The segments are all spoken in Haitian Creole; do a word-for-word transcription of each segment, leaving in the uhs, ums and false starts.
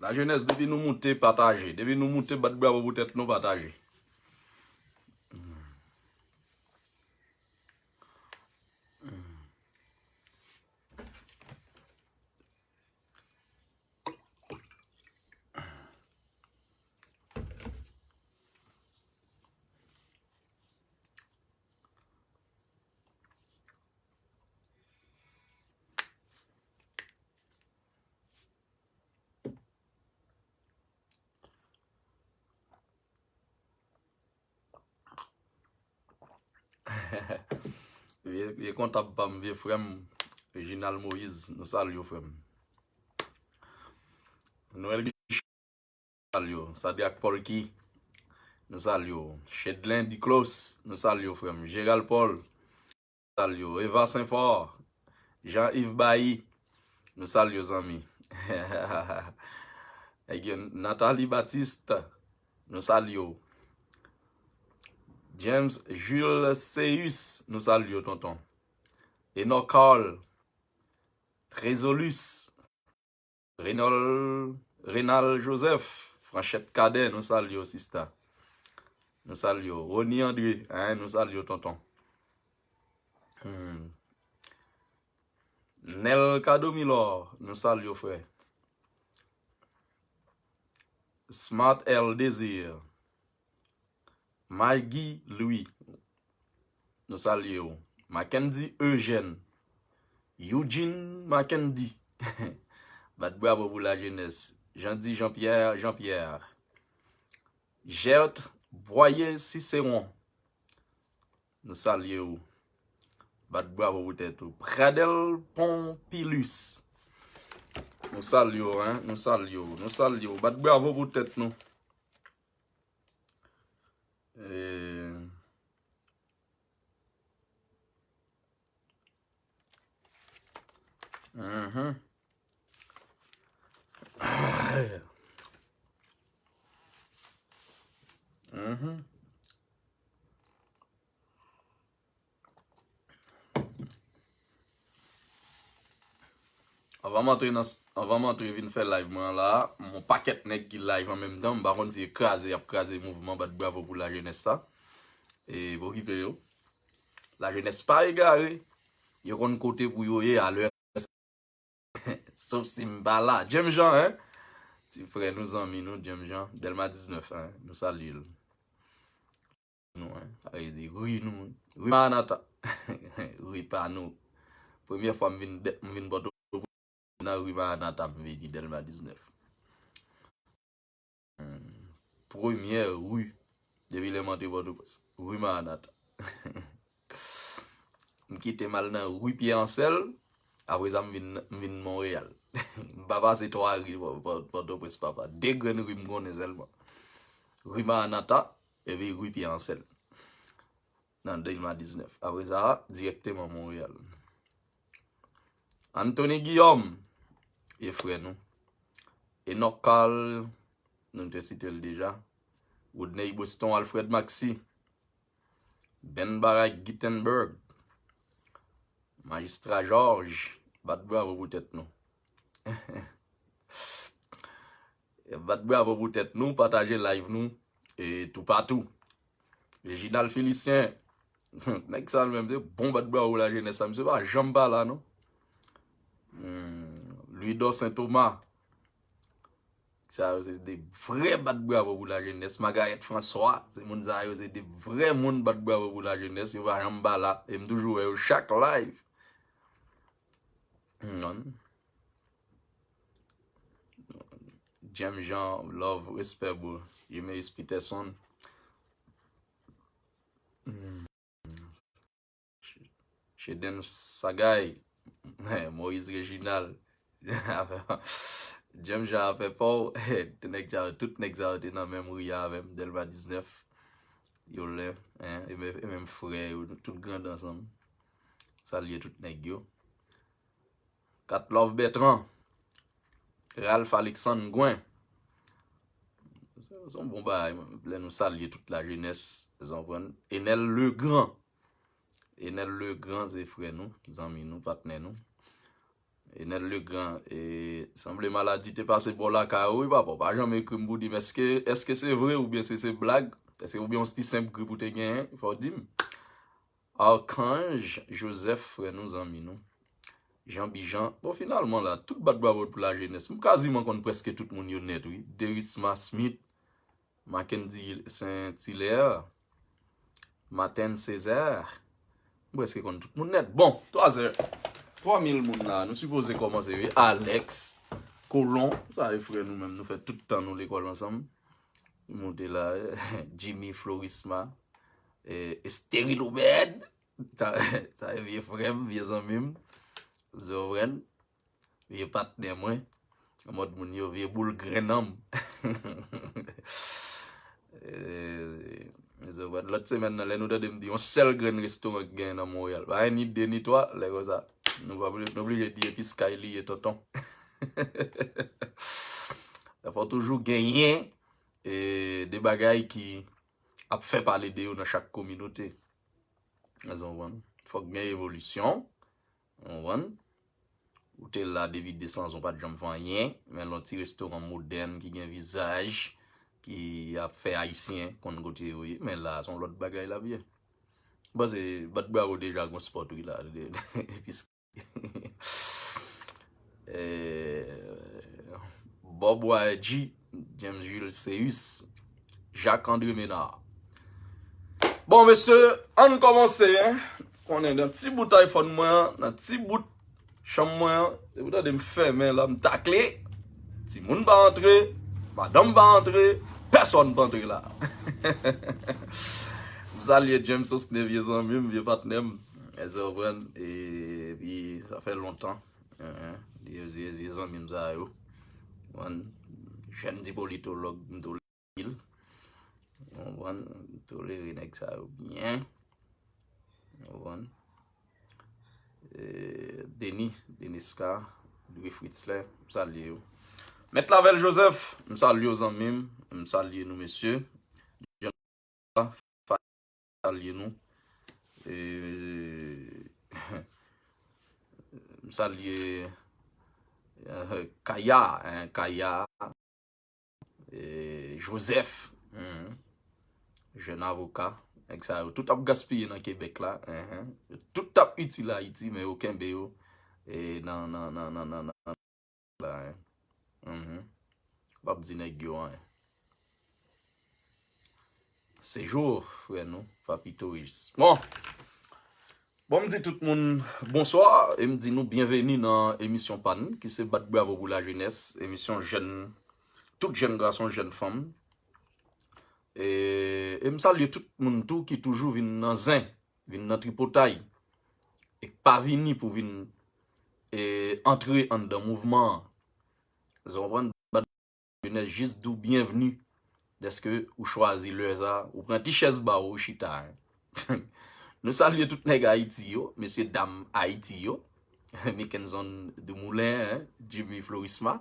Lajenès, depi nou moute, pataje. Depi nou moute, bat bravo pou tèt nou, pataje. Vye, vye kontab pa m, vye frè m, Reginald Moïse, nou salye w, frè m. Noël Richard, nou salye w. Sadrak Polky, nou salye w. Chedlen Diclos, nou salye w, frè m. Gérald Paul, salye w. Eva Senfò, Jean Yves Bailly, nou salye w, zanmi. Nèg yo, Nathalie Baptiste, nou salye w. James Jules Ceus, nou salye w, tonton. Enoch Carl, Trezolus, Renol, Renal Joseph, Franchette Cadet, nou salye w, sista. Nou salye w. Rony André, hein, nou salye w, tonton. Hmm. Nel Cadomilor, nou salye w, frè. Smart L Désir. Maggie Louis, nou salye w. Mackendy Eugène. Eugene Mackendy. Bat bravo pou lajenès. Jeandy Jean-Pierre, Jean-Pierre. Gert Boyer Cicéron. Nou salye w. Bat bravo pou tèt ou. Pradel Pompilus. Nou salye w, hein? Nou salye w. Nou salye w. Bat bravo pou tèt nou. Eh. Mhm. Mhm. Anvan m antre nan, anvan m antre vin fè live mwen an la, yon pakèt nèg ki live an menm tan, m pa konn si e kraze y ap kraze mouvman bat bravo pou lajenès sa. E pokipe yo. Lajenès pa egare, yo konn kote pou yo ye alè. Sof si m pa la. James Jean, hein? Ti frè nou, zanmi nou, James Jean, Dèlma diznèf, hein? Nou salye l. Nou, hein? Sa vle di, ri nou, ri Maranata. Ri pa nou. Premyè fwa m vin, m vin Pòtoprens, nan ri Maranata, m vini Dèlma diznèf. Hmm. Premyè ri depi lè m antre Pòtoprens. Ri Maranata. M kite m al nan ri Pyè Ansèl. Apre sa, m vin, m vin Monreyal. M pa pase twa ri Pò-, Pò-, Pòtoprens, papa. De grenn ri m konnen sèlman. Ri Maranata, epi ri Pyè Ansèl. Nan Dèlma diznèf. Apre sa, dirèkteman Monreyal. Anthony Guillaume, e frè nou. Enoch Carl, nou te site l deja. Rodney Boston, Alfred Maxi. Ben Barak Guitenberg. Majistra Georges, bat bravo pou tèt nou. Bat bravo pou tèt nou, pataje live nou, e toupatou. Reginald Félicien, nèg sa menm, se bon bat bravo lajenès sa, misye pa janm pa la, non. Hmm, Louis Dorcin Thomas, sa yo se de vrè bat bravo pou lajenès. Margaret François, se moun sa yo se de vrè moun bat bravo pou lajenès, yo pa janm pa la, e m toujou wè yo chak live. Hmm. James Jean, love, respè, bro. Jemeis Peterson. Hmm. Ch-, Chedens Sagay. Moïse Reginald. James Jean a fè pa w. Tout nèg sa yo, tout nèg sa yo te nan menm ri a avè m, Dèlma diznèf. Yo lè, hein, e men-, e menm frè yo, tout grandi ansanm. Salye tout nèg yo. Kat Love Bertrand, Ralph Alexandre Gouin. Se, se yon bon bagay, man. Lè nou salye tout lajenès, ou konprann. Enel Legrand. Enel Legrand, se frè nou, zanmi nou, patnè nou. Enèl Legrand, e, sanble maladi te pase bò lakay ou, wi, papa. W pa janm ekri m pou di m èske, èske se vre oubyen se, se blag? Èske oubyen yon ti senp grip ou te genyen? Fò w di m. Archange Joseph, frè nou, zanmi nou. Jean Bijan. Bon, finalman, la, tout bat bravo pou lajenès. M kaziman konn prèske tout moun yo nèt, wi. Derisma Smith, Mackendy Saint-Hilaire, Martin Césaire. M prèske konn tout moun nèt. Bon, twa zè, twa mil moun la. Nou sipoze kòmanse, wi. Alex, Kolon, sa e frè nou menm. Nou fè tout tan nou lekòl ansanm. Li monte la, Jimmy Florisma, e, Estéril Obed. Sa, sa e vye frè m, vye zanmi m. Zovren. Vye patnè mwen. An mòd moun yo, vye boul grenn nan m. Eh, lòt semèn nan, lè nou tande m di yon sèl grenn restoran ki genyen nan Monreyal. Pa gen ni de, ni twa, lè konsa. Nou pa oblije, nou oblije di epi Sky li ye, tonton. Fò toujou genyen, eh, de bagay ki ap fè pale de yo nan chak kominote. Ou konprann? Fòk gen evolisyon. Ou konprann? Ou te la depi de san zan, ou pa t janm fè anyen, men lè yon ti restoran modèn ki gen vizaj, ki ap fè ayisyen konn kote yo ye, men la, se yon lòt bagay l ap ye. M panse, bat bravo deja gon spòt, wi, la. Epi, eh, Bob Y G, James Jules Seus, Jacques André Ménard. Bon, mesye, ann kòmanse, en. Konnen nan ti bout iPhone mwen an, nan ti bout chanm mwen an, depi w tande m fèmen la, m takle. Timoun pa antre, madanm pa antre, pèsòn pa antre la. M salye James Sosne, vye zanmi m, vye patnè m. Èske w konprann? E, epi, sa fè lontan. Hein, vye, vye, vye zanmi m sa yo. Konprann? Jèn di politològ, m tou pil. Konprann? Tolere nèg sa yo byen. Konprann? Eh, Denis, Denis K, Louis Fritzler, m salye yo. Mèt Lavèl Joseph, m salye w, zanmi m. M salye nou, mesye. Salye nou. Eh, m salye, eh, Kaya, hein, Kaya. Eh, Joseph, mhm, jèn avoka, nèg sa yo tout ap gaspiye nan Kebèk la, mhm. Yo tout ap itil Ayiti, men yo kenbe yo, eh, nan, nan, nan, nan, nan, nan la, hein. Mhm. W ap di nèg yo anyen. Sejou, frè nou, Papito Riz. Bon, Bon, m di tout moun bonswa e m di nou byenveni nan emisyon pa n, ki se Bat Bravo pou Lajenès, emisyon jèn, tout jèn gason, jèn fanm. E, e m salye tout moun tou ki toujou vin nan zen, vin nan tripotay, e k pa vini pou vin, e, antre anndan mouvman an. Ou konprann? Jenès jis di w byenvni dèske ou chwazi lè sa, ou pran ti chèz ba w, ou chita, hein. Nou salye tout nèg Ayiti yo, mesye dam Ayiti yo, Mickenzon Dumoulin, hein, Jimmy Florisma.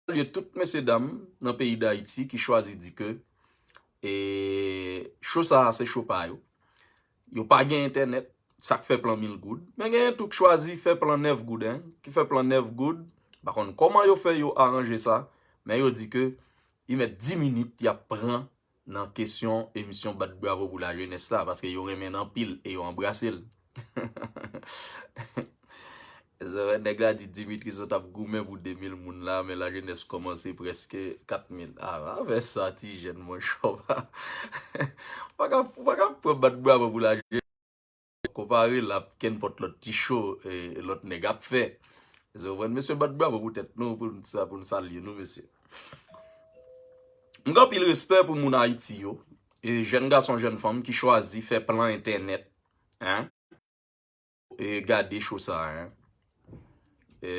Salye tout mesye dam nan peyi Dayiti ki chwazi di ke, e, cho sa a se cho pa yo. Yo pa gen entènèt, sa k fè plan mil goud. Men genyen tou k chwazi fè plan nèf goud, en, ki fè plan nèf goud. M pa konn kòman yo fè yo aranje sa, men yo di ke li mèt dis minit y ap pran nan kesyon emisyon Bat Bravo pou Lajenès la, paske yo renmen l anpil e yo anbrase l. Sa wè, nèg la di Dimitri Sot ap goumen pou de mil moun la, men lajenès kòmanse prèske kat mil. A, avè sa, ti jèn, monchè, w pa, w pa ka, w pa ka pran Bat Bravo pou lajenès, konpare l ak kenpòt lòt ti cho, e, lòt nèg ap fè. Ou konprann? Mesye, Bat Bravo pou tèt nou, pou n sa, pou n salye nou, mesye. M gen anpil respè pou moun Ayiti yo, e jèn gason, jèn fanm ki chwazi fè plan entènèt, en, e gade cho sa a, en. E,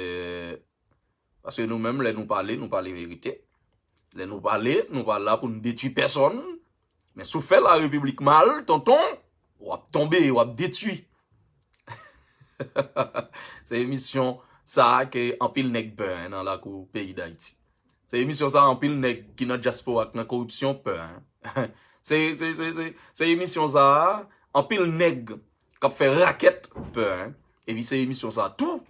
paske nou menm, lè nou pale, nou pale verite. Lè nou pale, nou pa la pou n detwi pèsòn. Men si w fè la repiblik mal, tonton, w ap tonbe, w ap detwi. Se emisyon sa a ke anpil nèg pè, en, nan lakou peyi Dayiti. Se emisyon sa a anpil nèg ki nan dyaspora ak nan koripsyon pè, en. Se, se, se, se, se emisyon sa a anpil nèg k ap fè rakèt pè, en. Epi se emisyon sa a tou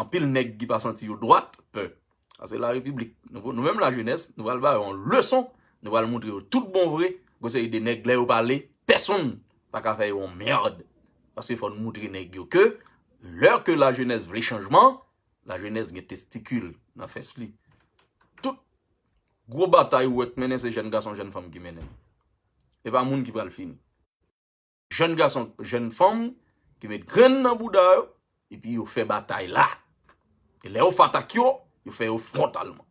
Anpil nèg ki pa santi yo dwat pè. Paske la repiblik, nou, nou menm lajenès, nou pral ba yo yon leson, nou pral montre yo tout bon vre, gon seri de nèg lè yo pale, pèsonn pa ka fè yo yon mèd. Paske fò nou montre nèg yo ke lè ke lajenès vle chanjman, lajenès gen testikil nan fès li. Tout gwo batay ou wè k mennen, se jèn gason, jèn fanm ki mennen. E pa moun ki pral fini. Jèn gason, jèn fanm ki met grenn nan bouda yo, epi yo fè batay la. E lè yo fè atak yo, yo fè yo fwontalman.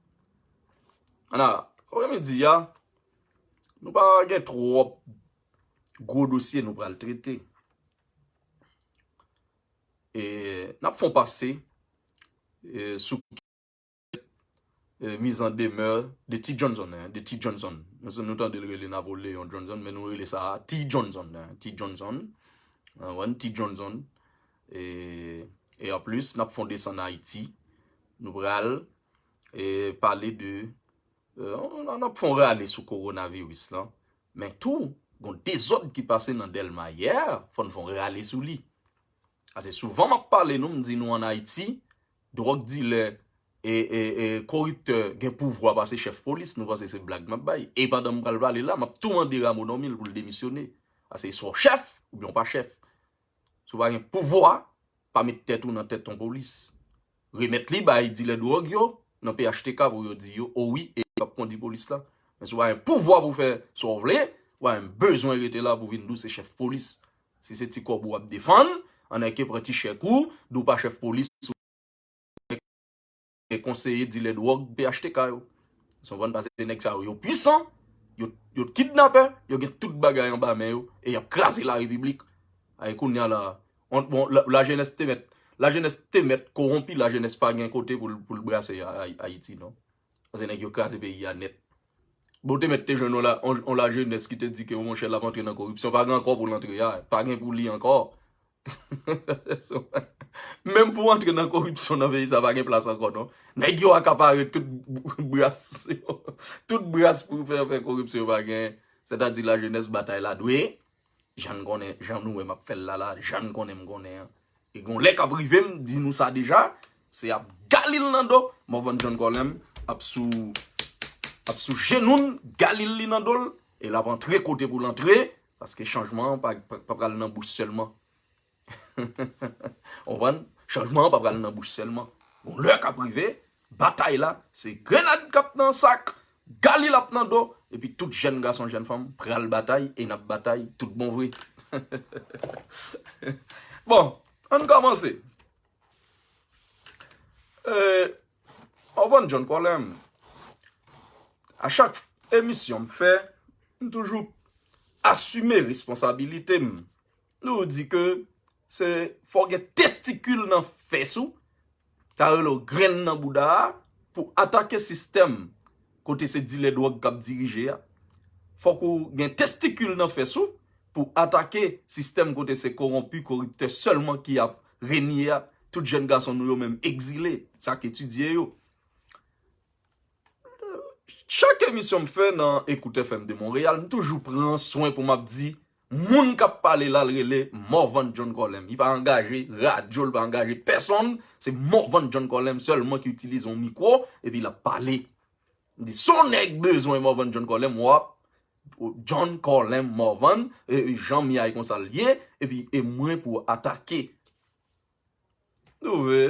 Ana, apremidi a, nou pa gen twòp gwo dosye nou pral trete. E n ap fè yon pase e, sou e, mizandemè de T Johnson, hein, de T Johnson. Nou, nou tande l rele Napoleon Johnson, men nou rele sa T Johnson, hein, T Johnson. Ou konprann? T Johnson. E, e anplis, n ap fè yon desann Ayiti. Nou pral e, pale de e, n, n ap fè yon rale sou kowonaviris lan. Men tou, gon dezòd ki pase nan Dèlma yè, fò n fè yon rale sou li. Ase souvan m ap pale nou, m di nou ann Ayiti, dwòg dilè e, e, e koriptè gen pouvwa pase chèf polis, nou panse se blag m ap bay. E pandan m pral pale la, m ap tou mande Rameau Normil pou l demisyone. Ase swa w chèf, oubyen w pa chèf. Si w pa gen pouvwa, pa met tèt ou nan tèt yon polis. Remèt li bay dilè dwòg yo nan P H T K pou yo di yo, o wi, e yo ap kondi polis la. Men si w pa gen pouvwa pou fè sa w vle, ou pa menm bezwen rete la pou vin di w se chèf polis. Si se ti kòb ou w ap defann, ann enke pran ti chèk ou, di w pa chèf polis, ou gen konseye dilè dwòg P H T K yo. Ou konprann? Paske nèg sa yo, yo pwisan, yo, yo kidnapè, yo gen tout bagay anba men yo, e y ap kraze larepiblik. Ay, kounye a la, on, bon, la, lajenès te mèt, lajenès te mèt kowonpi, lajenès pa gen kote pou l, pou l brase a, a, Ayiti, non. Paske nèg yo kraze peyi a nèt. Bon, te mèt te jwenn on, la, on, on lajenès ki te di ke, monchè, l ap antre nan koripsyon, pa gen ankò pou l antre a, pa gen pou li ankò. Menm pou antre nan koripsyon nan peyi sa, pa gen plas ankò, non. Nèg yo akapare tout bras yo, tout bras pou fè, fè koripsyon yo pa gen. Sètadi lajenès batay la dwe, jan n konnen, jan nou wè m ap fè l la, la, jan n konnen m konnen an. E gon lè k ap rive, m di nou sa deja, se ap galil nan do, Morvan John Colem ap sou, ap sou jenou n, galil li nan do l, e l ap antre kote pou l antre, paske chanjman an pa, pa, pa pral nan bouch sèlman. Ou konprann? Chanjman an pa pral nan bouch sèlman. Gon lè k ap rive, batay la, se grenad k ap nan sak, galil ap nan do, epi tout jèn gason, jèn fanm pral batay, e n ap batay tout bon vre. Bon, ann kòmanse. E, Morvan John Colem, a chak emisyon m fè, m toujou asime responsabilite m. Nou di ke se fò w gen testikil nan fès ou, ta rele w grenn nan bouda a, pou atake sistèm kote se dilè dwòg k ap dirije a. Fòk ou gen testikil nan fès ou pou atake sistèm kote se kowonpi, koriptè sèlman ki ap renye a. Tout jèn gason nou yo menm egzile, sa k etidye yo. Chak emisyon m fè nan Écoute F M de Montréal, m toujou pran swen pou m ap di, moun k ap pale la, l rele Morvan John Colem. Li pa angaje radyo, li pa angaje pèsonn. Se Morvan John Colem sèlman ki itilize yon mikwo, epi l ap pale. M di, si yon nèg bezwen Morvan John Colem, w ap John Colem Morvan, e, e, jan m ye a, e konsa l ye, epi e mwen pou atake. Twouve,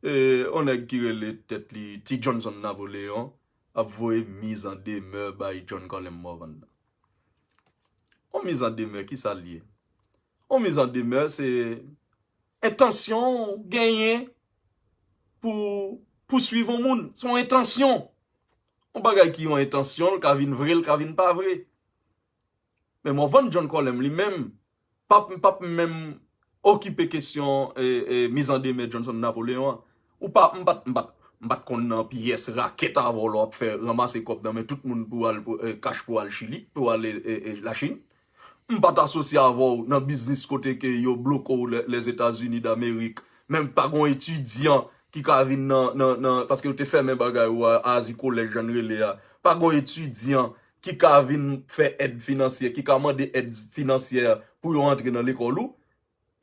e, yon nèg ki rele tèt li T Johnson Napoléon ap voye mizandemè bay John Colem Morvan nan. Yon mizandemè, kisa l ye? Yon mizandemè, se entansyon w genyen pou pouswiv yon moun. Se yon entansyon. Yon bagay ki yon entansyon, l ka vin vre, l ka vin pa vre. Men Morvan John Colem li menm, p ap, p ap menm okipe kesyon, e, e, mizandemè Johnson Napoléon an. Ou pa, m pa t, m pa t, m pa t konn nan pyès rakèt avè w lè w ap fè ranmase kòb nan men tout moun pou al, pou, e, kach pou al Chili, pou al, e, e, Lachin. M pa t asosye avè w nan biznis kote ke yo bloke w Lè-, Lèzetazini Damerik. Menm pa gon etidyan ki ka vin nan, nan, nan, paske yo te fèmen bagay ou a, Azi Kolèj, jan n rele a. Pa gon etidyan ki ka vin fè èd finansyè, ki ka mande èd finansyè pou yo antre nan lekòl ou.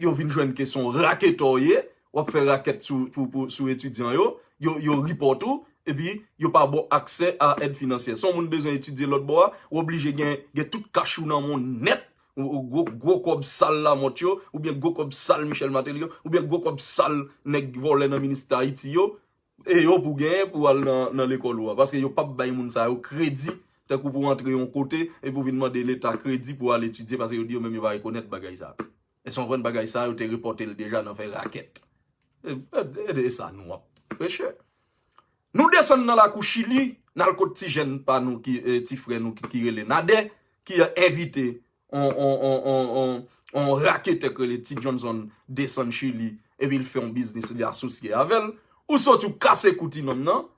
Yo vin jwenn ke se yon raketè w ye, w ap fè rakèt sou, pou, pou, sou etidyan yo, yo, yo ripòt ou, epi yo pa ba w aksè a èd finansyè. Si yon moun bezwen etidye lòt bò a, ou oblije gen, gen tout kach ou nan men w nèt, ou, ou gwo, gwo kòb sal Lamothe yo, oubyen gwo kòb sal Michel Martelly yo, oubyen gwo kòb sal nèg vòlè nan minis Ayiti yo, e yo pou genyen pou al nan, nan lekòl ou a. Paske yo p ap bay moun sa yo kredi, tankou pou antre yon kote, epi w vin mande Leta kredi pou al etidye, paske yo di yo menm yo pa rekonèt bagay sa. Èske w konprann bagay sa, yo te ripòte l deja nan fè rakèt. E, e, e de sa nou ap preche. Nou desann nan lakou Chili, n al kot ti jèn pa nou, ki, e, ti frè nou ki, ki rele Nadè, ki envite on, on, on, on, on, on raketè k rele Ti Johnson desann Chili, epi l fè yon biznis, li asosye avè l. Ou soti, ou kase kou ti nonm nan.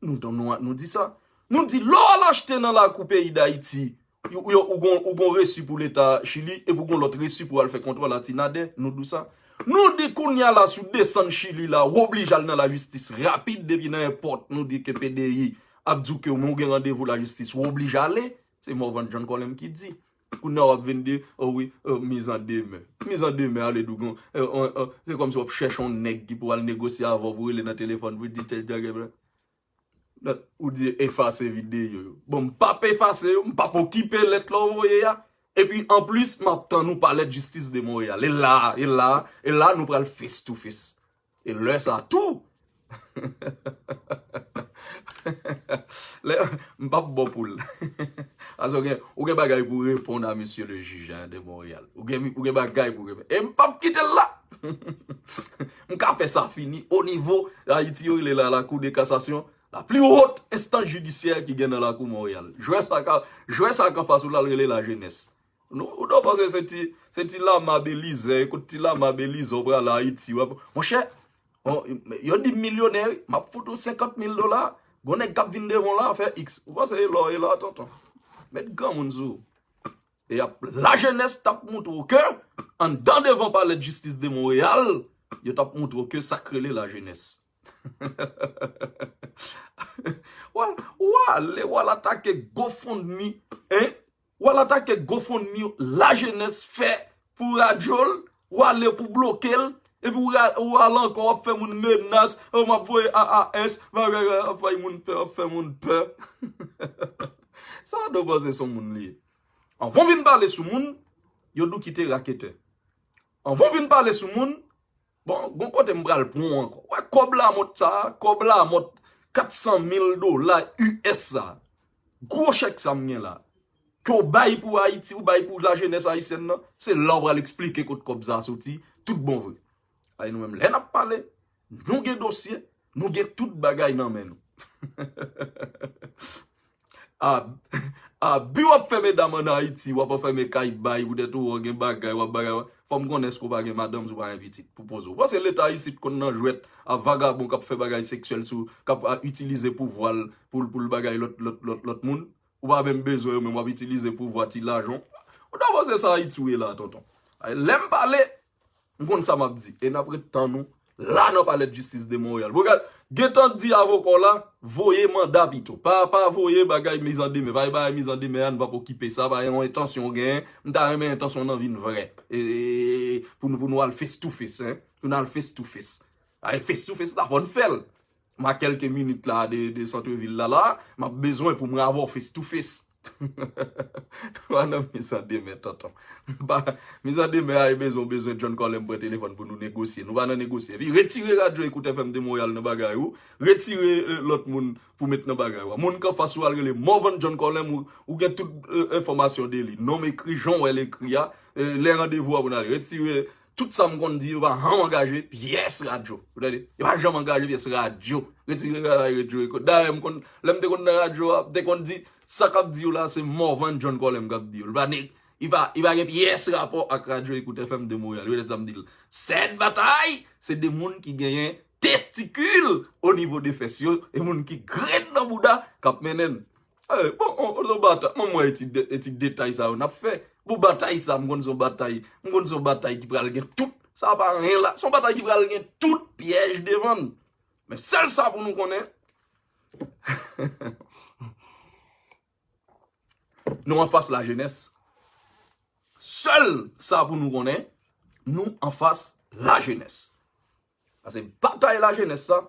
Nou, nou, nou di sa. Nou di, lè w al achte nan lakou peyi Dayiti, ou, ou, ou gon, ou gon resi pou Leta Chili, epi ou gon lòt resi pou al fè kontwòl a ti Nadè, nou di w sa. Nou di kounye a la, si w desann Chili la, w oblije al nan lajistis rapid, depi nan èpòt, nou di ke P D I ap di w ke men w gen randevou lajistis, w oblije ale. Se Morvan John Colem ki di. Kounye a w ap vin di, o wi, o, mizandemè. Mizandemè, ale dougon. E, e, e, se kòmsi w ap chèche yon nèg ki pou al negosye avè w, pou rele nan telefòn, pou di, tèl bagay, bla. Ou di, efase videyo yo. Bon, m p ap efase yo, m p ap okipe lèt la w voye a. Epi, anplis, m ap tann ou pa lèt Justice de Montréal. E la, e la, e la, nou pral face to face. E lè sa tou, lè, m p ap bon pou l. Paske ou gen, ou gen bagay pou reponn a mesye le jij, hein, de Montréal. Ou gen, ou gen bagay pou reponn. E m p ap kite l la. M ka fè sa fini. O nivo Ayiti, yo rele la la Cour de cassation, la plus haute instance judiciaire ki gen nan lakou Montréal. Jwè sa ka, jwè sa k anfas ou la, l rele lajenès. Nou, ou ta panse se ti, se ti lama Belize, kote ti lama Belize w prale Ayiti, w ap, monchè, on, yo di m milyonè, wi, m ap fout ou senkant mil dola, gon nèg k ap vin devan w la, fè X. Ou panse e la w ye la, tonton? Met granmoun sou ou. E y ap, lajenès t ap montre w ke, anndan devan Palè de Jistis de Montréal, yo t ap montre w ke sa k rele lajenès. W al, w al atake GoFundMe, hein? W al atake GoFundMe lajenès fè pou radyo l, w ale pou bloke l, epi w ra-, w al ankò, w ap fè moun menas, o, m ap voye A A S, bagay, w ap fè moun pè, w ap fè moun pè. Sa nou panse se yon moun li ye? Anvan w vin pale sou moun, yo di w kite raketè. Anvan w vin pale sou moun, bon, gon kote m pral pran w ankò. Wè, kòb Lamothe sa a, kòb Lamothe, kat san mil dola U S sa a. Gwo chèk sa m gen la. Ke w bay pou Ayiti, ou bay pou lajenès ayisyèn nan, se la w pral eksplike kot kòb sa a soti, tout bon vre. Ay, nou menm, lè n ap pale, nou gen dosye, nou gen tout bagay nan men nou. A, abi w ap fè medam ann Ayiti, w ap anfèmen kay bay, poutèt ou wè w gen bagay, w ap bagay, fò m konnen èske w pa gen madanm, si w pa gen pitit pou poze w. Ou panse Leta isit konn nan jwèt a vagabon k ap fè bagay seksyèl sou, k ap, a, itilize pouvwa l pou l, pou l bagay lòt, lòt, lòt, lòt moun? Ou pa menm bezwen yo, menm w ap itilize pouvwa ti lajan w. Ou ta panse sa Ayiti w ye la, tonton? Ay, lè m pale, m konn sa m ap di. E n ap ret tann ou la nan Palè de Jistis de Montréal. Bon, gad, gentan di avoka w la, voye manda pito. Pa, pa voye bagay mizandemè. Pa gen bagay mizandemè a, nou p ap okipe sa. Pa gen yon entansyon w genyen. M ta renmen entansyon w nan vin vrè. E, e, e, pou nou, pou nou al face to face, hein. Pou nou al face to face. Ay, face to face la, fò n fè l. M a kèlke minit la de, de santrevil la, la, m ap bezwen pou m avè w face to face. Nou pa nan mizandemè, tonton. M pa, mizandemè a, e bezwen, bezwen John Colem pran telefòn pou nou negosye. Nou pa nan negosye. Epi retire radyo Ecoute F M de Montréal nan bagay ou. Retire, eh, lòt moun pou met nan bagay ou. Moun k anfas ou al rele Morvan John Colem, ou, ou gen tout, eh, enfòmasyon de li. Non m ekri, jan w wè l ekri a, eh, lè randevou a pou n ale. Retire Tout sa m konn di, yo pa janm angaje pyès radyo. Ou tande? Yo pa janm angaje pyès radyo. Retire radyo, radyo. Dayè, m konn, lè m te konn nan radyo a, m te konn di, sa k ap di yo la, se Morvan John Colem k ap di yo. Li pa ne-, li pa, li pa gen pyès rapò ak radyo Ecoute F M de Montréal. Yo, lè sa m di l. Sèt batay, se de moun ki genyen testikil o nivo de fès yo, e moun ki grenn nan bouda k ap mennen l. Eh, bon, on, on, on batay, mwen, mwen, e ti de-, e ti detay sa yo n ap fè. Bon, batay sa, m konn se yon batay, m konn se yon batay ki pral gen tout, sa pa anyen la, se yon batay ki pral gen tout pyèj devan l. Men sèl sa pou nou konnen, nou anfas lajenès. Sèl sa pou nou konnen, nou anfas lajenès. Paske batay lajenès sa,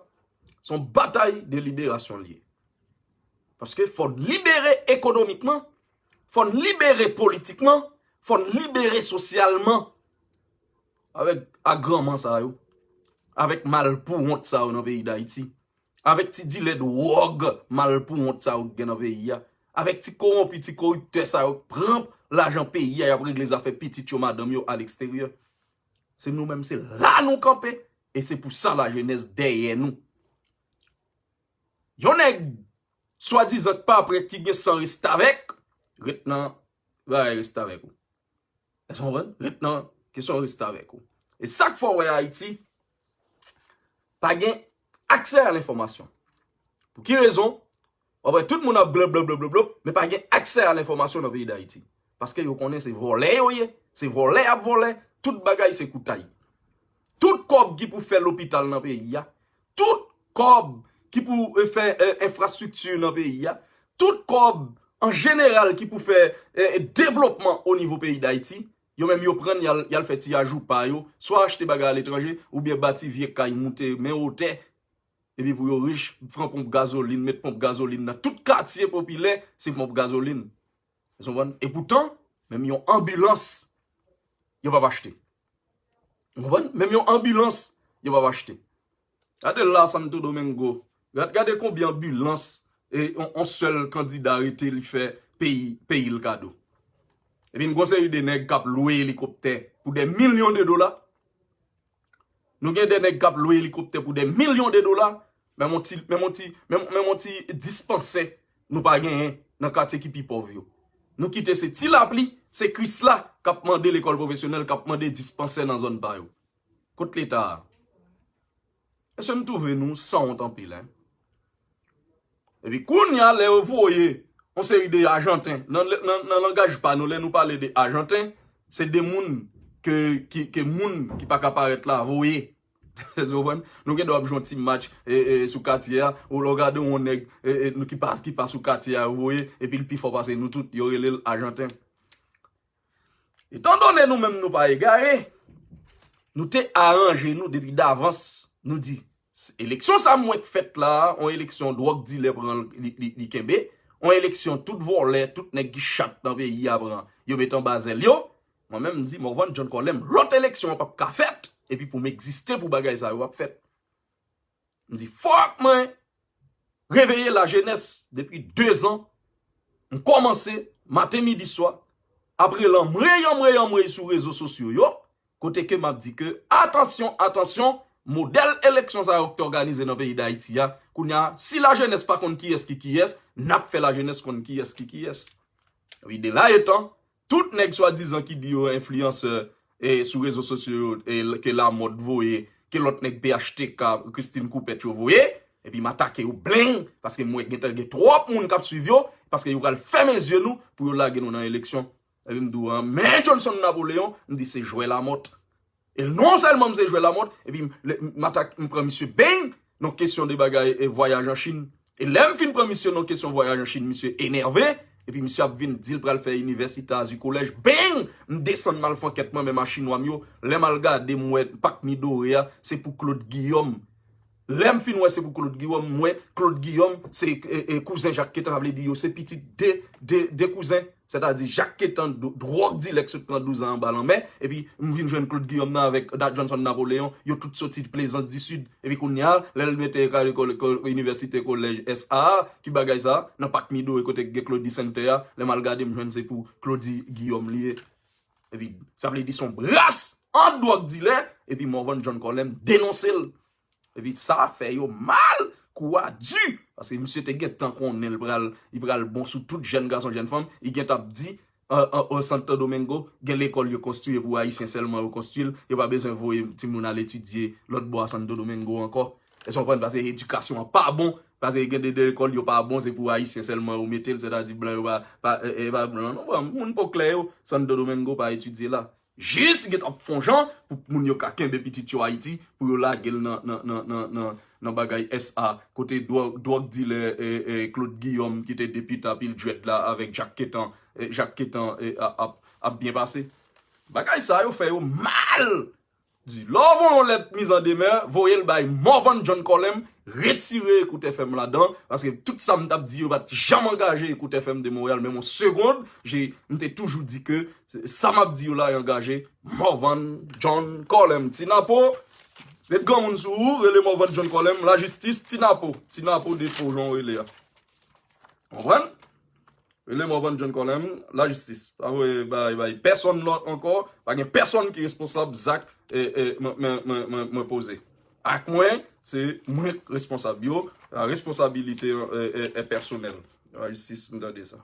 se yon batay de liberasyon li ye. Paske fò n libere ekonomikman, fò n libere politikman, fò n libere sosyalman. Avèk agranman sa yo, avèk malpouwont sa yo nan peyi Dayiti, avèk ti dilè dwòg malpouwont sa yo k gen nan peyi a, avèk ti kowonpi, ti koriptè sa yo k pran lajan peyi a, y ap regle zafè pitit yo, madanm yo aleksteryè. Se nou menm, se la nou kanpe, e se pou sa lajenès dèyè nou. Yon nèg swadizan k pa prè, ki gen san restavèk, ret nan bagay restavèk ou. Èske w konprann? Ret nan kesyon restavèk ou. E sa k fè w wè Ayiti pa gen aksè a lenfòmasyon. Pou ki rezon? W ap wè tout moun ap blop, blop, blop, blop, blop, men pa gen aksè a lenfòmasyon nan peyi Dayiti. Paske yo konnen se vòlè yo ye, se vòlè y ap vòlè, tout bagay se koutay. Tout kòb ki pou fè lopital nan peyi a, tout kòb ki pou, eh, fè, eh, enfrastrikti nan peyi a, tout kòb an jeneral ki pou fè, eh, devlopman o nivo peyi Dayiti, yo menm yo pran l, y al, y al fè ti ajou pa yo, swa achte bagay aletranje, oubyen bati vye kay, moute men wotè, epi pou yo rich, pran ponp gazolin, met ponp gazolin nan tout katye popilè, se ponp gazolin. Èske w konprann? Epoutan, menm yon anbilans, yo p ap achte. Ou konprann? Menm yon anbilans, yo p ap achte. Gade la, Santo Domingo. Gad-, gade konbyen anbilans e on, on sèl kandida rete li fè peyi, peyi l kado. Epi n gon seri de nèg k ap lwe elikoptè pou dè milyon de dola. Nou gen de nèg k ap lwe elikoptè pou dè milyon de dola. Menm on ti, menm on ti, menm, menm on ti dispansè nou pa genyen nan katye ki pi pòv yo. Nou kite se ti lapli, se Krisla k ap mande lekòl pwofesyonèl, k ap mande dispansè nan zòn pa yo. Kot Leta a? Èske m twouve nou sanwont anpil, en? Epi kounye a, lè yo voye yon seri de Ajanten, nan, nan, nan langaj pa nou, lè nou pale de Ajanten, se de moun ke, ki, ke moun ki pa ka parèt la voye. Èske w konprann? Nou gen dwa ap jwe yon ti match, e, e, sou katye a, ou lè w gade yon nèg, e, e, nou ki pa, ki pa sou katye a, yo voye, epi l pi fò pase nou tout, yo rele l Ajanten. Etandone nou menm nou pa egare, nou te aranje nou depi davans, nou di, eleksyon sa m wè k fèt la, yon eleksyon dwòg dilè pran li, li, li kenbe, yon eleksyon tout vòlè, tout nèg ki chat nan peyi a pran, yo met anba zèl yo. Mwen menm m di, Morvan John Colem, lòt eleksyon an p ap ka fèt, epi pou m egziste pou bagay sa yo ap fèt. M di, fòk mwen reveye lajenès depi de zan. M kòmanse maten, midi, swa, ap rele anmwey, anmwey, anmwey sou rezo sosyo yo, kote ke m ap di ke, atansyon, atansyon, modèl eleksyon sa yo ki te òganize nan peyi Dayiti a, kounye a, si lajenès pa konn kiyès ki kiyès, n ap fè lajenès konn kiyès ki kiyès. Epi de la etan, tout nèg swadizan ki di yo enfliyansè, e, sou rezo sosyo yo, e, ke Lamòt voye, ke lòt nèg P H T K, Christine Coupet yo voye, epi m atake yo bleng, paske m wè gentan gen twòp moun k ap swiv yo, paske yo pral fèmen zye nou pou yo lage nou nan eleksyon. Epi m di w, an, men Johnson Napoléon, m di se jwè Lamòt. E non sèlman m se jwè Lamòt, epi m, lè, m atak, m pran misye beng, nan kesyon de bagay, e, vwayaj an Chin. E lè m fin pran misye nan kesyon vwayaj an Chin, misye enève, epi misye ap vin di l pral fè inivèsite Azi Kolèj, beng! M desann m al fè ankèt mwen menm a Chinwa m yo, lè m al gade m wè Pak Midore a, se pou Claude Guillaume. Lè m fin wè se pou Claude Guillaume, m wè Claude Guillaume se, e, e, kouzen Jacques Quentin, sa vle di yo se pitit de, de, de kouzen. Sètadi, Jacques Quentin, dwòg dilè k sot pran douz an anba lanmè, epi m vin jwenn Claude Guillaume nan avèk Johnson Napoléon, yo tout soti Plaisance du Sud. Epi kounye a, lè l mete ka lekòl, lekòl, inivèsite, kolèj S A a, ki bagay sa a? Nan Pak Midore kote k gen Claudy Center a, lè m al gade, m jwenn se pou Claudy Guillaume li ye. Epi, sa vle di se yon bras ant dwòg dilè, epi Morvan John Colem denonse l. Epi sa fè yo mal, kou a di, paske misye te gentan konnen l pral, li pral bon sou tout jèn gason, jèn fanm, li gentan ap di, an, an, an Santo Domingo, gen lekòl yo konstwi e pou Ayisyen sèlman yo konstwi l, yo pa bezwen voye timoun al etidye lòt bò a Santo Domingo ankò. Èske w konprann? Paske edikasyon an pa bon, paske gen de, de lekòl yo pa bon, se pou Ayisyen sèlman yo mete l, sètadi blan yo pa, pa, e, e, pa blan. Non, bon, moun po klè yo, Santo Domingo pa etidye la. Jis gen t ap fè yon jan pou moun yo ka kenbe pitit yo Ayiti, pou yo lage l nan, nan, nan, nan, nan, nan bagay S A, kote dwòg, dwòg dilè, e, e, Claude Guillaume ki te depite a pil djwèt la avèk Jacques Quentin, e, Jacques Quentin, e, a, ap, ap byen pase. Bagay sa yo fè yo mal. di, lè w voye yon lèt mizandemè, voye l bay Morvan John Colem, retire Ekout F M ladan, paske tout sa m t ap di yo pa t janm angaje Ekout F M de Montréal, menm yon segond, je, m te toujou di ke sa m ap di yo la, yo angaje Morvan John Colem. Ti Napo, met granmoun sou ou, rele Morvan John Colem, lajistis, Ti Napo, Ti Napo depo, jan w rele a. Konprann? Rele Morvan John Colem, lajistis. Pa voye bay, bay pèsonn lòt ankò, pa gen pèsonn ki responsab zak e, e, mwen, mwen, mwen, mwen, mwen poze. Ak mwen, se mwen k responsab yo, la responsabilité e, e, e pèsonèl. Lajistis, m tande sa.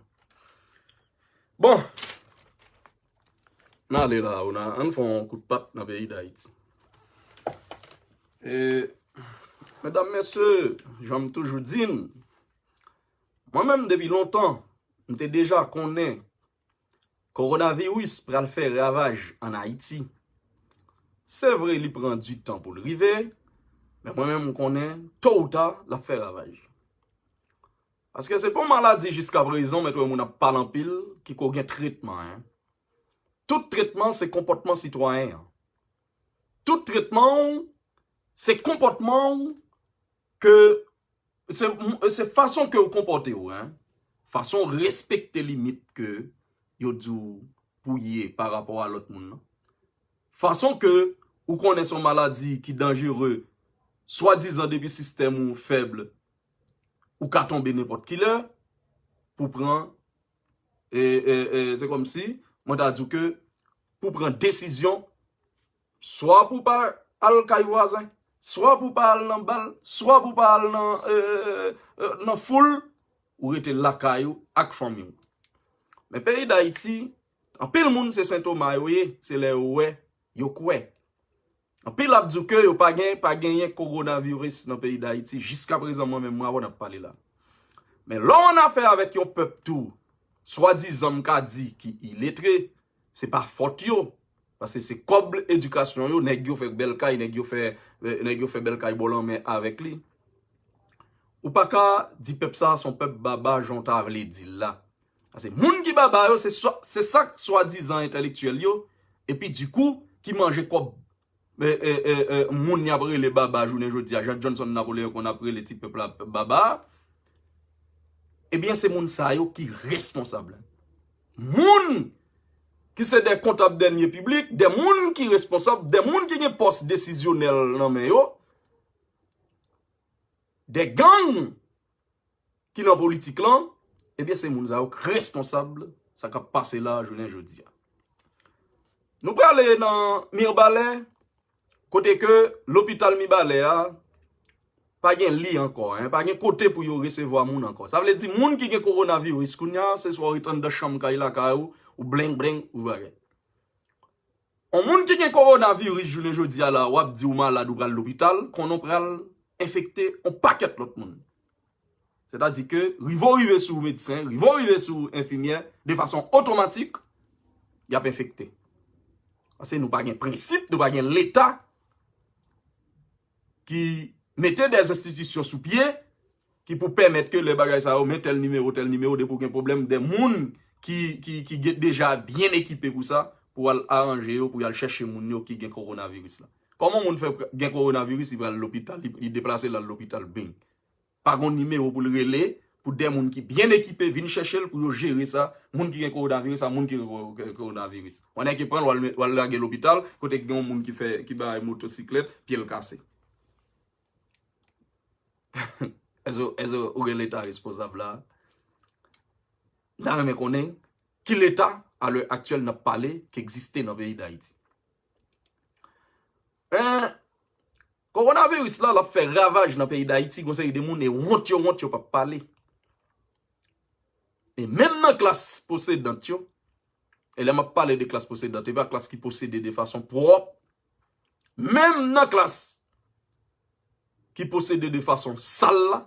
Bon, n ale la, ou nan, ann fè yon kout pat nan peyi Dayiti. E, medam, mesye, jan m toujou di n, mwen menm depi lontan, m te deja konnen kowonaviris pral fè ravaj ann Ayiti. Se vre, li pran ditan pou l rive, men mwen menm, m konnen, to ou ta, l ap fè ravaj. Paske se pa yon maladi jiska prezan, mèt wè moun ap pale anpil, ki ko gen tretman, en. Tout tretman, se konpòtman sitwayen an. Tout tretman w, se konpòtman w ke, se, se fason ke w konpòte w, en. Fason w respekte limit ke yo di w pou w ye pa rapò a lòt moun nan. Fason ke ou konnen se yon maladi ki danjere, swadizan depi sistèm ou fèb, ou ka tonbe nenpòt ki lè, pou pran, e, e, e, se kòmsi, mwen ta di w ke pou pran desizyon, swa pou pa al kay vwazen, swa pou pa al nan bal, swa pou pa al nan, e, e, e, nan foul, ou rete lakay ou ak fanmi w. Men peyi Dayiti, anpil moun se sentoma yo ye, se lè yo wè, yo kwè. Anpil ap di w ke yo pa gen, pa genyen kowonaviris nan peyi Dayiti. Jiska prezan, mwen menm, mwen avè w n ap pale la. Men lè w annafè avèk yon pèp tou, swadizan m ka di ki iletre, se pa fòt yo. Paske se kòb edikasyon yo, nèg yo fè bèl kay, nèg yo fè, eh, nèg yo fè bèl kay bò lanmè avèk li. Ou pa ka di pèp sa a se yon pèp baba jan w ta vle di l la. Paske moun ki baba yo, se swa, se sa k swadizan entèlektyèl yo, epi dikou, ki manje kòb, eh, eh, eh, eh, moun y ap rele baba jounen jodi a, jan Johnson Napoleon konn ap rele ti pèp la baba a. Ebyen, se moun sa yo ki responsab. Moun ki se de kontab dènye piblik, de moun ki responsab, de moun ki gen pòs desizyonèl nan men yo, de gang ki nan politik lan, ebyen, se moun sa yo k responsab sa k ap pase la jounen jodi a. Nou prale nan Mibalè, kote ke lopital Mibalè a pa gen li ankò, en, pa gen kote pou yo resevwa moun ankò. Sa vle di moun ki gen kowonaviris kounye a, se swa w ret anndan chanm kay lakay ou, ou bleng bleng, ou bagay. On moun ki gen kowonaviris jounen jodi a la, w ap di w malad, ou pral lopital, konnen w pral enfekte on pakèt lòt moun. Sètadi ke rive w rive sou medsen, rive w rive sou enfimyè, de fason otomatik, y ap enfekte. Paske nou pa gen prensip, nou pa gen Leta ki mete de enstitisyon sou pye ki pou pèmèt ke lè bagay sa yo, men tèl nimewo, tèl nimewo, depi w gen pwoblèm, de moun ki, ki, ki gen, deja byen ekipe pou sa, pou al aranje yo, pou y al chèche moun yo ki gen kowonaviris la. Kòman moun fè gen kowonaviris, li pral lopital, li, li deplase l al lopital, bing. Pa gon nimewo pou l rele, pou de moun ki byen ekipe vin chèche l, pou yo jere sa, moun ki gen kowonaviris a moun ki gen ko-, ko-, kowonaviris. Ou nèg ki pran l, w al met, w al lage lopital, kote ki gen yon moun ki fè, ki bay motosiklèt, pye l kase. Èske, èske ou gen Leta responsab la? M ta renmen konnen ki Leta, a lè aktyèl, n ap pale, ki egziste nan peyi Dayiti. En, kowonaviris la, l ap fè ravaj nan peyi Dayiti, gon seri de moun, e wont yo, wont yo p ap pale. E menm nan klas posedant yo, e lè m ap pale de klas posedant, e pa klas ki posede de fason pwòp, menm nan klas ki posede de fason sal la,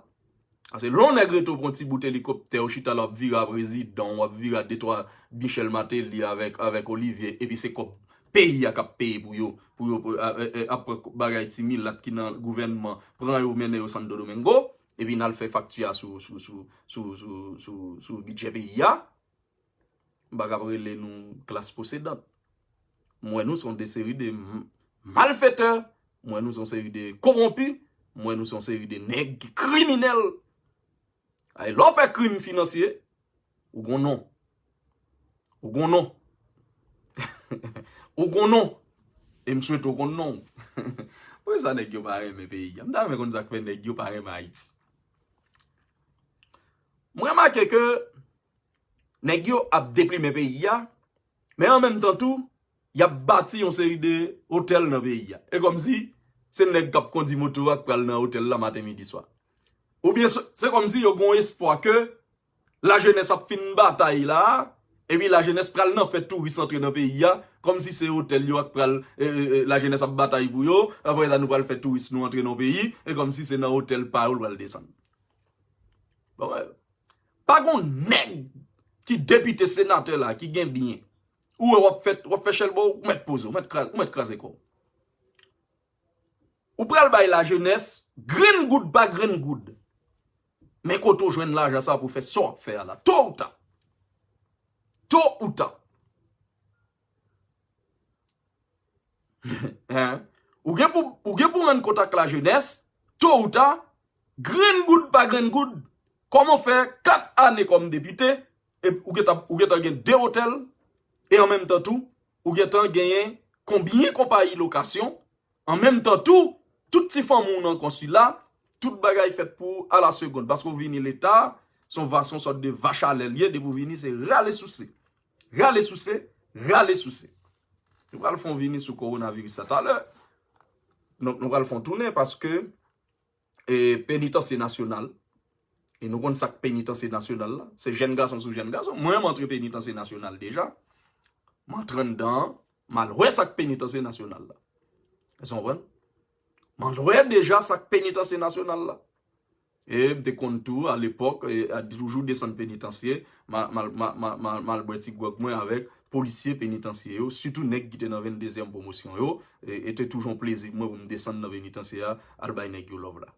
paske lè yon nèg rete w pran ti bout elikoptè, ou chita la, w ap vire a prezidan, w ap vire a de twa Michel Martelly avèk, avèk Olivier, epi se kòb peyi a k ap peye pou yo, pou yo, pou, a, e, e, ap pran bagay ti milat ki nan gouvènman, pran yo, mennen yo Santo Domingo, epi n al fè fakti a sou, sou, sou bidjè peyi a. M pa kab rele nou klas posedant. M wè nou se yon de seri de m-, malfetè, m wè nou se yon seri de kowonpi, m wè nou se yon seri de nèg ki kriminèl. Ay, lè w fè krim finansye, ou gon non. Ou gon non. Ou gon non. E m swete w konn non w. Poukisa nèg yo pa renmen peyi a? M ta renmen konn sa k fè nèg yo pa renmen Ayiti. Mwen remake ke nèg yo ap deplimen peyi a, men an menm tan tou, y ap bati yon seri de otèl nan peyi a. E kòmsi se nèg k ap kondi moto a k pral nan otèl la maten, midi, swa. Oubyen se, se kòmsi yo gon espwa ke lajenès ap fin batay la, epi lajenès pral nan fè touris antre nan peyi a, kòmsi se otèl yo ak pral, e, e, e, lajenès ap batay pou yo, apre sa nou pral fè touris nou antre nan peyi, e kòmsi se nan otèl pa yo l pral desann. Bon, wè. Pa gon nèg ki depite, senatè la, ki gen byen. Ou wè w ap fè, w ap fè chèlbò, ou mèt poze, ou mèt kraze, ou mèt kraze kò w. Ou pral bay lajenès, grenn goud pa grenn goud. Men kote w jwenn lajan sa pou fè sa w ap fè a la. To ou ta. To ou ta. Hein? Ou gen pou, ou gen pou rann kont ak lajenès, to ou ta, grenn goud pa grenn goud. Kòman fè kat ane kòm depite, e ou gentan, ou gentan gen de otèl, e an menm tan tou, ou gentan genyen konbyen konpayi lokasyon, an menm tan tou, tout ti fanmi w nan konsila, tout bagay fèt pou a la segonn. Paske w vini leta, se yon va, se yon sòt de vach a lè l ye, depi w vini, se rale souse. Rale souse, rale souse. Nou pral fè yon vini sou kowonaviris sa talè. Nou, nou pral fè yon tounen paske e, penitansye nasyonal. E nou konn sa k penitansye nasyonal la. Se jèn gason sou jèn gason. Mwen, m antre penitansye nasyonal deja. M antre anndan an, m al wè sa k penitansye nasyonal la. Èske w konprann? M al wè deja sa k penitansye nasyonal la. E m te konn tou, alepòk, e, a toujou desann penitansye, m a, m a, m a, m a, m a, m al bwè ti gwòg mwen avèk polisye penitansye yo, sitou nèg ki te nan venndezyèm pwomosyon yo, e, e te toujou yon plezi pou mwen pou m desann nan penitansye a, al bay nèg yo love la.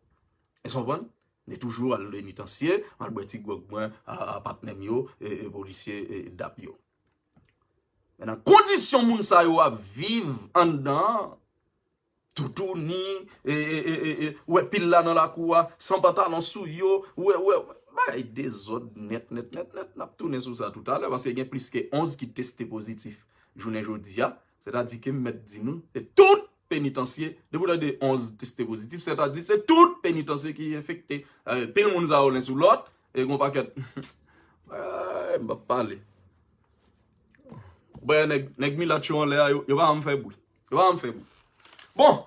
Èske w konprann? M te toujou al penitansye, m al bwè ti gwòg mwen a, a patnè m yo, e, e polisye, e dap yo. Men nan kondisyon moun sa yo ap viv anndan an, toutouni, e, e, e, e, e, ou wè pil la nan lakou a, san pantalon sou yo, ou wè, ou wè, bagay dezòd nèt, nèt, nèt, nèt. N ap tounen sou sa toutalè, paske gen plis ke onz ki teste pozitif jounen jodi a. Sètadi ke m mèt di nou, se tout penitansye, depi w tande onz teste pozitif, sètadi se tout penitansye ki enfekte. E, pil moun sa yo len sou lòt, e gon pakèt. E, m p ap pale. Ou wè nèg, nèg milat yo anlè a, yo, yo pa janm fè bri. Yo pa janm fè bri. Bon.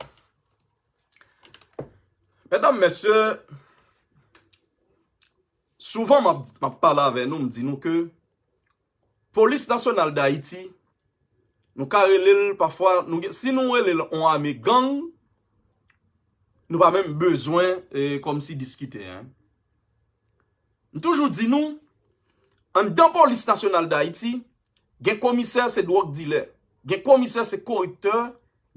Medam, mesye, souvan m ap, m ap pale avè nou, m di nou ke Polis Nasyonal d Ayiti, nou ka rele l pafwa, nou gen, si nou rele l yon ame gang, nou pa menm bezwen, e, kòmsi diskite, en. M toujou di nou, anndan Polis Nasyonal d Ayiti, gen komisè se dwòg dilè, gen komisè se koriptè,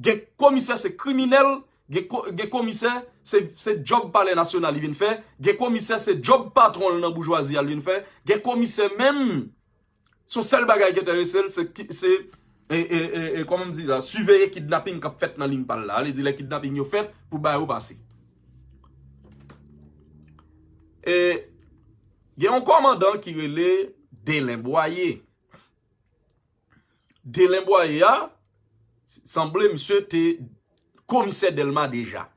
gen komisè se kriminèl, gen ko-, gen komisè se, se djòb Palè Nasyonal li vin fè, gen komisè se djòb patwon l nan boujwazi a l vin fè, gen komisè menm, se yon sèl bagay ki enterese l, se ki, se, e, e, e, e, kòman m di la, siveye kidnaping k ap fèt nan liy pa l la. Sa vle di lè kidnaping yo fèt, pou ba yo pase. E gen yon kòmandan ki rele Delen Bwaye. Delen Bwaye a, sanble misye te komisè Dèlma deja,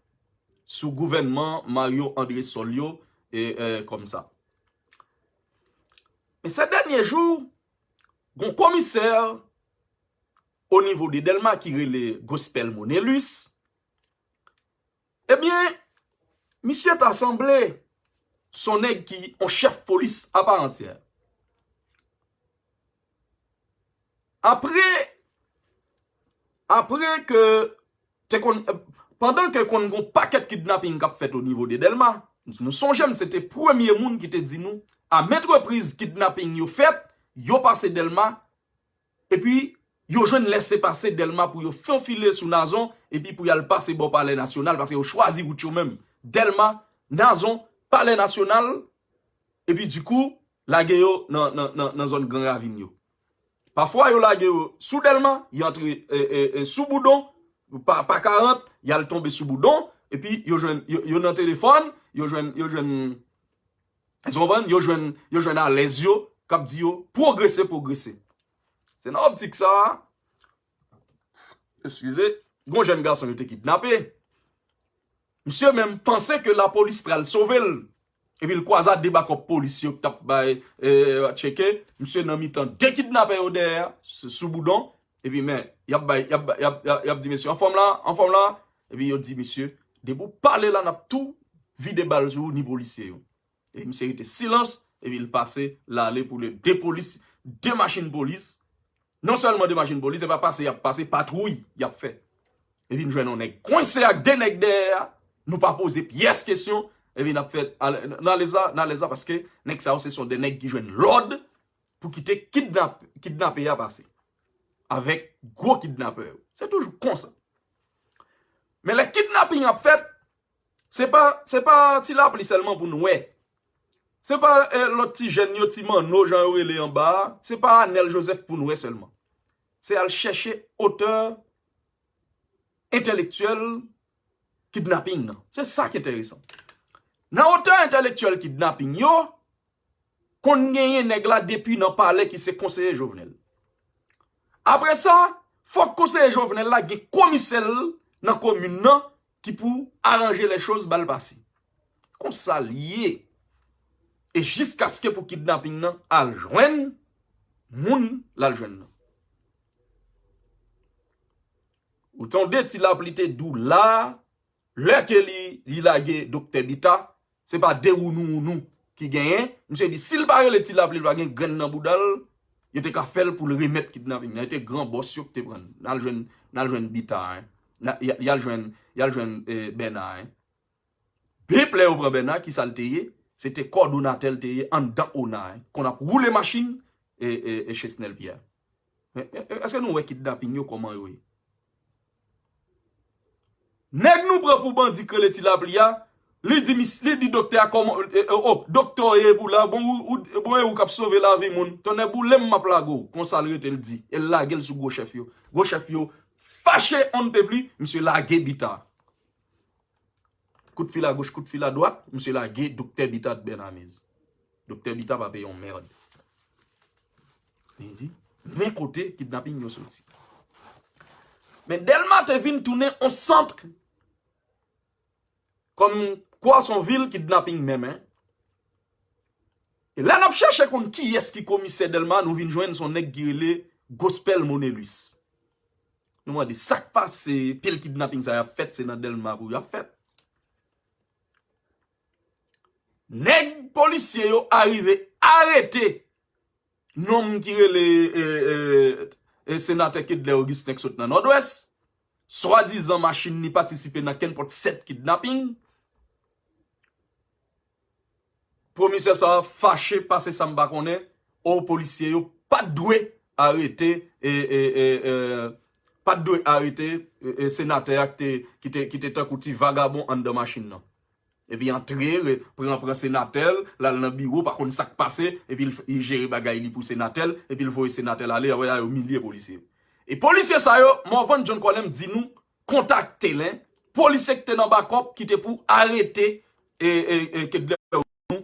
sou gouvènman Mario André Sol yo, e, e, kòmsa. Men se dènye jou, gon komisè o nivo de Dèlma ki rele Gospel Monelus, ebyen, misye ta sanble se yon nèg ki yon chèf polis a pa antyè. Apre, apre ke te konn, pandan ke konn gon pakèt kidnaping k ap fèt o nivo de Dèlma, nou sonje m se te premye moun ki te di nou, a menm repriz kidnaping yo fèt, yo pase Dèlma, epi yo jwenn lèsepase Dèlma pou yo fè yon file sou Nazon, epi pou y al pase bò Palè Nasyonal, paske yo chwazi wout yo menm. Dèlma, Nazon, Palè Nasyonal, epi dikou, lage yo nan, nan, nan, nan zòn Gran Ravin yo. Pafwa, yo lage yo sou Dèlma, y antre, e, e, e, sou Boudon, pa, pa karant, y al tonbe sou Boudon, epi yo jwenn, yo, yo nan telefòn, yo jwenn, yo jwenn, èske w konprann? Yo jwenn, yo jwenn alèz yo, k ap di yo, pwogrese, pwogrese. Se nan optik sa a, eskize, gon jèn gason yo te kidnape. Misye menm panse ke lapolis pral sove l. Epi l kwaze a de bakòp polis yo k t ap bay, eh, tcheke. Misye nan mitan de kidnapè yo dèyè a, s-, sou Boudon. Epi men, y ap bay, y ap, y ap, y ap, y ap di mesye, anfòm la, anfòm la. Epi yo di misye, depi w pale la, n ap tou vide bal sou ou, ni polisye yo. Epi misye rete silans, epi l pase, l ale pou le de polis, de machin polis. Non sèlman de machin polis, se pa pase y ap pase, patwouy y ap fè. Epi n jwenn yon nèg kwense ak de nèg dèyè a, nou pa poze pyès kesyon, epi n ap fè, al-, n ale sa, n ale sa, paske nèg sa yo se son de nèg ki jwenn lòd pou kite kidnap, kidnape a pase. Avèk gwo kidnapè yo. Se toujou konsa. Men lè kidnaping ap fèt, se pa, se pa Ti Lapli sèlman pou n wè. Se pa, eh, lòt ti jèn yo, Ti Manno, jan yo rele anba a, se pa Anèl Joseph pou n wè sèlman. Se al chèche otè entèlektyèl kidnaping nan. Se sa k enteresan. Nan otè entèlektyèl kidnaping yo, konn genyen nèg la depi nan palè ki se konseye Jovenel. Apre sa, fòk konseye Jovenel la gen komisè l nan komin nan ki pou aranje lè choz ba l pase. Konsa l ye. E jiskaske pou kidnaping nan al jwenn moun l al jwenn nan. Ou tande Ti Lapli te di w la, lè ke li, li lage Doktè Bita, se pa de wounou wounou ki genyen. Misye di, si l pa rele Ti Lapli, li pa gen grenn nan bouda l, yo te ka fè l pou l remèt kidnaping nan. E te gran bòs yo ki te pran l. N al jwenn, n al jwenn Bita, en. N a-, y a-, y al jwenn, y al jwenn, eh, Bèna, en. Bip, lè yo pran Bèna, ki sa l te ye? Se te kòdonatè l te ye anndan ona, en. Konn ap woule machin, e, e, e Chesnel Pierre. Men, e, e, èske nou wè kidnaping yo kòman yo ye? Nèg nou pran pou bandi k rele Ti Lapli a, li di mis-, li di doktè a kòman, e, e, o, doktè w ye pou la, bon, ou, ou, bon, e ou k ap sove lavi moun. Tonnè boule m, m ap lage w. Konsa l rete, l di. E l lage l sou gwo chèf yo. Gwo chèf yo fache on ne peut plus, misye lage Bita. Kout fil agoch, kout fil adwat, misye lage Doktè Bita Bènamiz. Doktè Bita pa peye yon mèd. Li di, men kote kidnaping yo soti. Men Dèlma te vin tounen on sant kòm kwa se yon vil kidnaping menm, en. E lè n ap chèche konn kiyès ki komisè Dèlma, nou vin jwenn se yon nèg ki rele Gospel Monelus. Nou mande sa k pase, pil kidnaping sa y ap fèt, se nan Dèlma pou y ap fèt. Nèg polisye yo arive arete nonm ki rele, e, e, e, senatè Kedlè Augustin k sot nan Nòdwès. Swadizan machin li patisipe nan kenpòt sèt kidnaping. Komisè sa a fache pase sa m pa konnen. O, polisye yo pa t dwe arete, e, e, e, e, pa t dwe arete, e, e, senatè a ki te, ki te, ki te tankou ti vagabon anndan machin nan. Epi antre, re-, pran, pran senatè l, l al nan biwo, pa konn sa k pase, epi l f-, li jere bagay li pou senatè l, epi l voye senatè l ale, apre sa yo imilye polisye yo. E polisye sa yo, Morvan John Colem di nou, kontakte l, en, polisye ki te nan bakòp, ki te pou arete, e, e, e, Kedlè nou,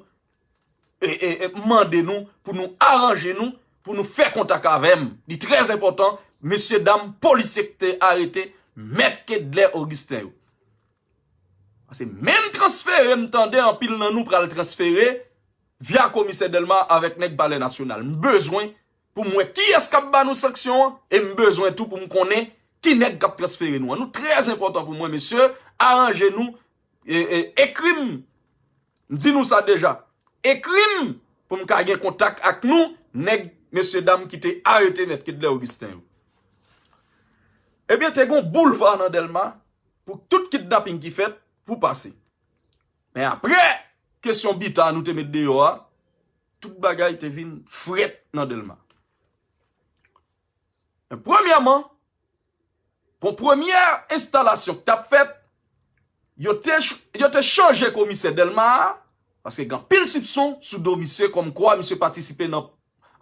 e, e, e, mande nou pou nou aranje nou, pou nou fè kontak avè m. Li trè enpòtan, mesye dam, polisye ki te arete Mèt Kedlè Augustin yo. Paske menm transfere m tande anpil nan nou pral transfere via komisè Dèlma avèk nèg Palè Nasyonal. M bezwen pou m wè kiyès k ap ba nou sanksyon an, e m bezwen tou pou m konnen ki nèg k ap transfere nou an. Nou trè enpòtan pou mwen, mesye, aranje nou, e, e, ekri m. M di nou sa deja. Ekri m pou m ka gen kontak ak nou, nèg, mesye dam ki te arete Mèt Kedlè Augustin yo. Ebyen, te gon boulva nan Dèlma pou tout kidnaping ki fèt pou pase. Men apre kesyon Bita nou te met deyò a, tout bagay te vin frèt nan Dèlma. Men premyèman, pou premyè enstalasyon k t ap fèt, yo te ch-, yo te chanje komisè Dèlma a, paske gen anpil sipson sou do misye, kòmkwa misye patisipe nan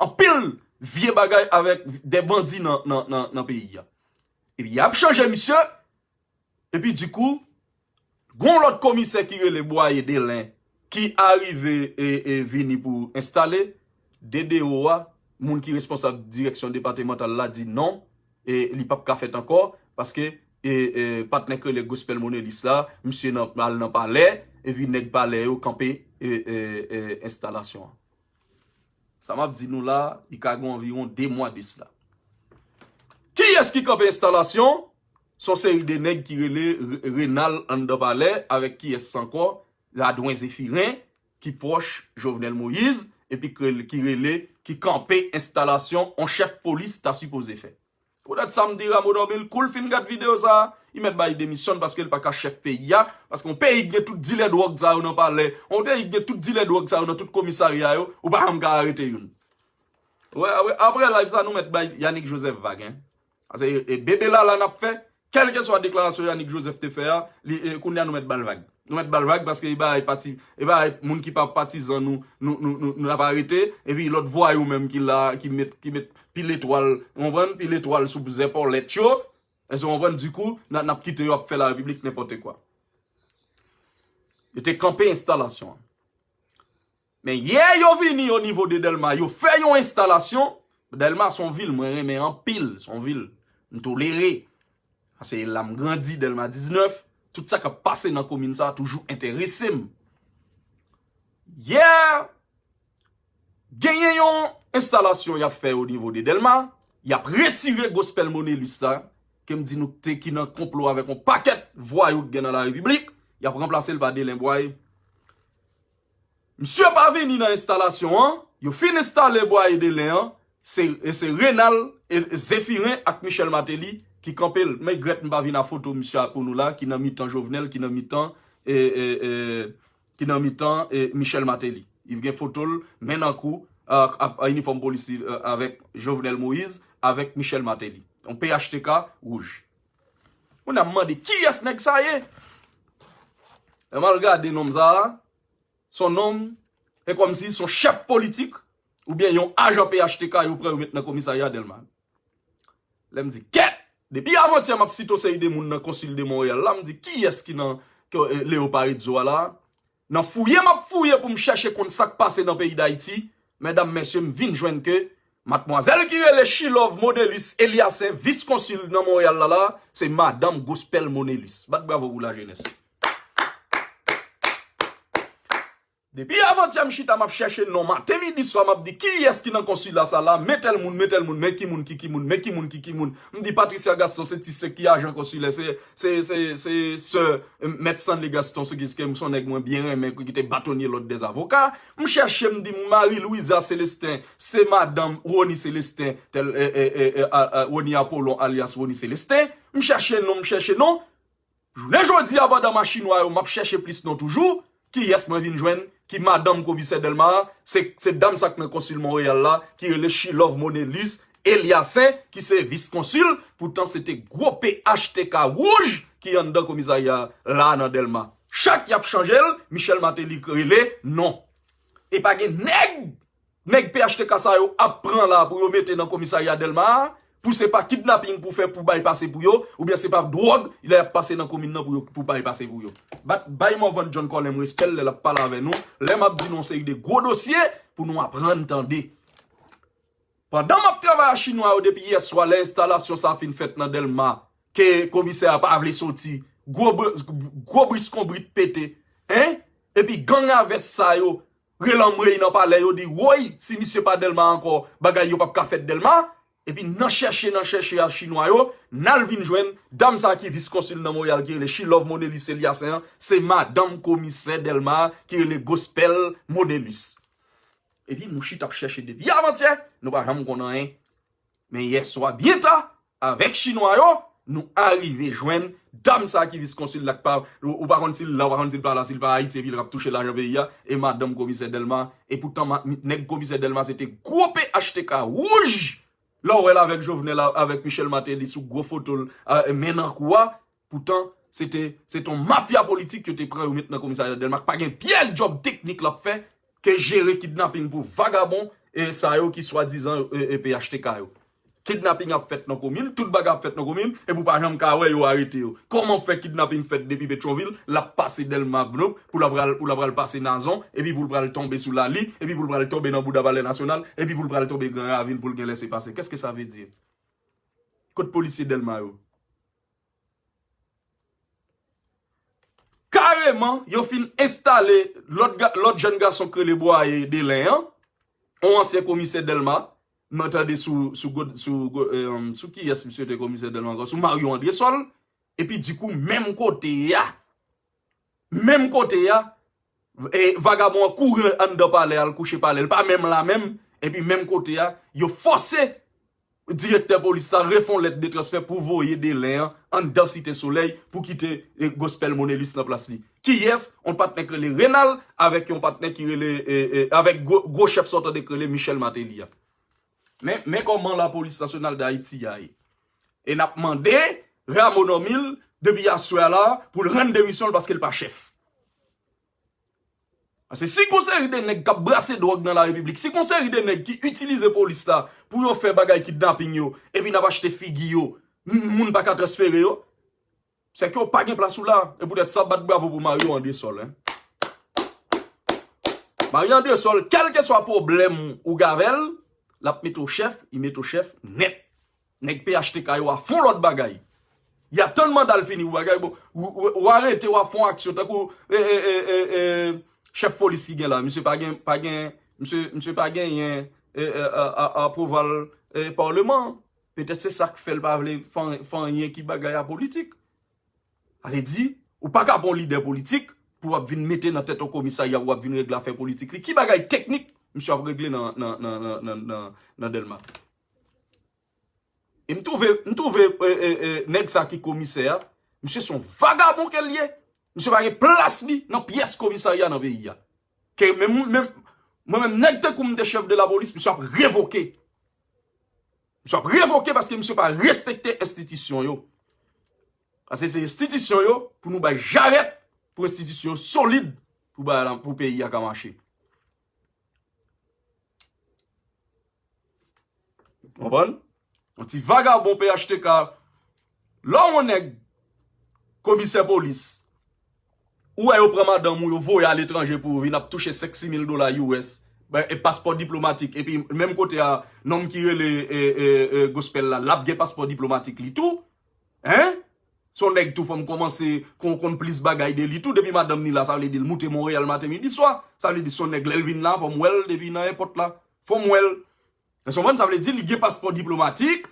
anpil vye bagay avèk de bandi nan, nan, nan, nan peyi a. Epi y ap chanje misye, Epi dikou, gon lòt komisè ki rele Bwaye Delen ki arive e, e vini pou enstale. D D O a, moun ki responsab direksyon depatmantal la di non, e li p ap ka fèt ankò, paske e, e, patnè k rele Gospel Monelis la, misye nan, al nan palè, epi nèg palè yo kanpe e, e, e, enstalasyon an. Sa m ap di nou la, li ka gen anviwon de mwa de sila. Kiyès ki kanpe enstalasyon? Se yon seri de nèg ki rele Re- Renal anndan palè, avèk kiyès ankò? Ladwen Zefiren, ki pwòch Jovenel Moïse, epi ki rele, ki rele, ki kanpe enstalasyon yon chèf polis ta sipoze fè. Poutèt sa, m di Rameau Dormil, kou l fin gad videyo sa a, li mèt bay demisyon l paske l pa ka chèf peyi a, paske yon peyi ki gen tout dilè dwòg sa yo nan palè, yon peyi ki gen tout dilè dwòg sa yo nan tout komisarya yo, ou pa janm ka arete youn. Wè, apre, apre live sa, nou mèt bay Yanick Joseph vag, en. Paske e, e bebe lala n ap fè, kèlkeswa deklarasyon Yanick Joseph te fè a, li, e, kounye a nou mèt ba l vag. Nou mèt ba l vag paske e bagay pati, e bagay moun ki pa patizan nou, nou, nou, nou, nou ap arete, epi lòt vwayou menm ki la, ki met, ki met pil etwal, ou konprann, pil etwal sou zèpòlèt yo, èske w konprann, dikou, n a, n ap kite yo ap fè larepiblik nenpòt kwa. Yo te kanpe enstalasyon an. Men yè yo vini o nivo de Dèlma, yo fè yon enstalasyon. Dèlma se yon vil mwen renmen anpil, se yon vil m tolere. Se la m grandi, Dèlma diznèf, tout sa k ap pase nan komin sa a toujou enterese m. Yè, genyen yon enstalasyon y ap fè o nivo de Dèlma, y ap retire Gospel Monelis la, ke m di nou te ki nan konplo avèk yon pakèt vwayou k gen nan larepiblik, y ap ranplase l pa Delen Bwaye. Misye pa vini nan enstalasyon an, yo fin enstale Bwaye Delen an, se, e se Renal, e, e Zefiren ak Michel Martelly ki kanpe l. M regrèt m pa vin a foto misye a pou nou la, ki nan mitan Jovenel, ki nan mitan, e, e, e, ki nan mitan, e, Michel Martelly. Li gen foto l, men nan kou, a, a, a inifòm polis li, e, avèk Jovenel Moïse, avèk Michel Martelly. Yon P H T K wouj. Moun ap mande kiyès nèg sa ye? Lè m al gade nonm sa a, se yon nonm, e kòmsi se yon chèf politik, oubyen yon ajan P H T K yo pran yo met nan komisarya Dèlma. Lè m di, kèt! Depi avantyè m ap site yon seri de moun nan Konsil de Monreyal la, m di, kiyès ki nan, ke, e, Leopardo a la? Nan fouye m ap fouye pou m chèche konn sa k pase nan peyi Dayiti, medam, mesye, m vin jwenn ke madmwazèl ki rele Chilove Monelis Eliasen, vis konsil nan Monreyal la la, se madanm Gospel Monelis. Bat bravo pou lajenès. Depi avantyè m chita m ap chèche non maten, midi, swa, m ap di kiyès ki nan konsila sa la, men tèl moun, men tèl moun, men ki moun ki ki moun, men ki moun ki ki moun. M di Patricia Gaston se ti sè ki ajan konsilè, se, se, se, se sè, e, mèt Stanley Gaston, se ki, se ki se yon nèg mwen byen renmen, ki te batonye lòd dèzavoka. M chèche, m di Marie Louisa Célestin, se madanm Rony Célestin, tèl, e, e, e, e, a, a, Rony Apollon alyas Rony Célestin. M chèche non, m chèche non. Jounen jodi a, pandan m a chinwa yo, m ap chèche plis non toujou. Kiyès mwen vin jwenn? Ki madanm komisè Dèlma a? Se, se dam sa k nan konsil Monreyal la, ki rele Chilove Monelis Eliasen, ki se vis konsil. Poutan, se te gwo P H T K wouj ki anndan komisarya la nan Dèlma. Chak y ap chanje l, Michel Martelly rele non. E pa gen nèg Nèg P H T K sa yo ap pran la pou yo mete nan komisarya Dèlma a, pou se pa kidnaping pou fè pou bay pase pou yo, oubyen se pa dwòg lè y ap pase nan komin nan pou yo, pou bay pase pou yo. Bat, bay Morvan John Colin respè l lè l ap pale avè nou, lè m ap di nou yon seri de gwo dosye pou nou aprann tande. Pandan m ap travay a chinwa yo depi yè swa, lè enstalasyon sa a fin fèt nan Dèlma, ke komisè a pa vle soti, gwo br-, gwo briskonbrit pete, en? Epi gang a vès sa yo, rele anmwey nan palè, yo di, woy, si misye pa Dèlma ankò, bagay yo p ap ka fèt Dèlma. Epi nan chèche, nan chèche a chinwa yo, n al vin jwenn dam sa ki vis konsil nan Monreyal ki rele Chilove Monelis Eliasen an, se madanm komisè Dèlma ki rele Gospel Monelis. Epi nou chita ap chèche depi avantyè, nou pa janm konn anyen. Men yè swa byen ta, avèk chinwa yo, nou arive jwenn dam sa ki vis konsil la k pa, ou, ou pa konn si l la, ou pa konn si l pa la, si l pa Ayiti, epi l ap touche lajan peyi a, e madanm komisè Dèlma, e poutan ma-, nèg komisè Dèlma se te gwo P H T K wouj, lè w wè l avèk Jovenel, a-, avèk Michel Martelly sou gwo foto l, a, men nan kou a, poutan, se te, se te yon mafya politik yo te pran yo met nan komisarya Dèlma, k pa gen pyès djòb teknik l ap fè, ke jere kidnaping pou vagabon, e sa yo ki swadizan, e, e P H T K yo. Kidnaping ap fèt nan komin, tout bagay ap fèt nan komin, epi w pa janm ka wè yo arete yo. Kòman fè kidnaping fèt depi Petyonvil, l ap pase Dèlma Vnop, pou l ap pral, pou l ap pral pase Nazon, epi pou l pral tonbe sou Lali, epi pou l pral tonbe nan bouda Palè Nasyonal, epi pou l pral tonbe Gran Ravin pou l gen lese pase? Qu'est-ce que ça veut dire? Kot polisye Dèlma yo? Kareman, yo fin enstale lòt ga- lòt jèn gason k rele Bwaye Delen an, yon ansyen komisè Dèlma, mwen tande sou, sou, God- sou, God- eh, sou kiyès misye te komisè Dèlma ankò? Sou Mario Andresol. Epi dikou, menm kote a, menm kote a, e, vagabon an kouri anndan palè a, al kouche palè, l pa menm la menm, epi menm kote a, yo fòse direktè polis la refè yon lèt de transfè pou voye Delen an anndan Site Solèy pou kite, e, Gospel Monelus nan plas li. Kiyès? Yon patnè k rele Renald avèk yon patnè ki rele, e, e, avèk gwo, gwo chèf sa w tande k rele Michel Martelly a. Men, men kòman lapolis nasyonal d Ayiti a ye. E n ap mande Rameau Normil depi aswè a la pou l rann demisyon l paske l pa chèf. Paske si gon seri de nèg k ap brase dwòg nan larepiblik, si gon seri de nèg ki itilize polis la pou yo fè bagay kidnaping yo, epi n ap achte figi yo, m- moun pa ka transfere yo, se ke yo pa gen plas ou la. E poutèt sa, bat bravo pou Mario Andresol, en. Mario Andresol, kèlkeswa pwoblèm ou gen avè l, l ap mete w chèf, li mete w chèf nèt. Nèg P H T K yo a fon lòt bagay. Y a tann manda l fini pou bagay, bon, ou, ou, ou arete, w a fon aksyon, tankou, e, e, e, e, e, chèf polis ki gen la, misye pa gen, pa gen, misye, misye pa genyen, e, e, a, a, apwouval, e, palman. Petèt se sa k fè l pa vle fè, fè anyen ki bagay a politik. Sa vle di, ou pa ka pa yon lidè politik pou w ap vin mete nan tèt yon komisarya pou w ap vin regle afè politik li. Ki bagay teknik misye ap regle nan, nan, nan, nan, nan, nan, nan Dèlma? E m twouve, m twouve, e, e, e, nèg sa ki komisè a, misye se yon vagabon ke l ye. Misye pa gen plas li nan pyès komisarya nan peyi a. Ke menm, menm, mwen menm, nèg tankou m te chèf de lapolis, misye ap revoke. Misye ap revoke paske misye pa respekte enstitisyon yo. Paske se enstitisyon yo pou nou bay jarèt, pou enstitisyon yo solid, pou bay la, pou peyi a ka mache. Konprann? Yon ti vagabon P H T K, lè w yon nèg komisè polis, ou wè yo pran madanm ou, yo voye aletranje pou yo vin ap touche senk sis mil dola U S, ben, e paspò diplomatik, epi menm kote a, nonm ki rele, e, e, e, Gospel la, l ap gen paspò diplomatik li tou, en? Se yon nèg tou, fò m kòmanse kon, konn plis bagay de li tou, depi madanm ni la, sa vle di l moute Monreyal maten, midi, swa, sa vle di se yon nèg lè l vin la, fò m wè l depi nan èpòt la, fò m wè l. Èske w konprann? Sa vle di li gen paspò diplomatik,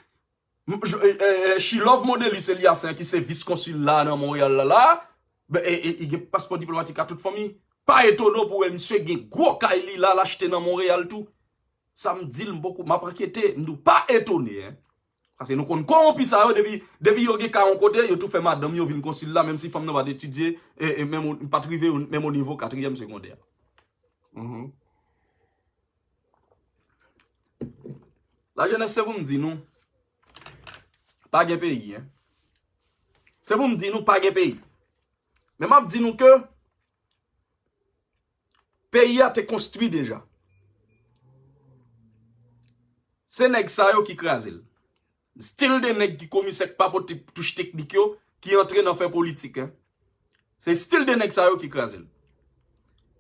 M- j- e- e- e- She Love Monelus Eliassaint ki se vis konsil la nan Monreyal la la, ben, e- e- li gen paspò diplomatik a tout fanmi. Pa etone w pou wè misye gen gwo kay li la, l achte nan Monreyal tou. Sa m di l, m poko, m ap ankyete, m di w pa etone, en. Paske nou konn kowonpi sa yo, depi, depi yo gen kay yon kote, yo tou fè madanm yo vin konsil la, menm si fanm nan pa t etidye, e, e menm o- pa t rive o- menm o nivo katriyèm segondè. Mhm. Lajenès, se pou m di nou, pa gen peyi, en. Se pou m di nou, pa gen peyi. Men m ap di nou ke peyi a te konstwi deja. Se nèg sa yo ki kraze l. Stil de nèg ki komisè k pa pote touch teknik yo, ki antre nan fè politik, en. Se stil de nèg sa yo ki kraze l.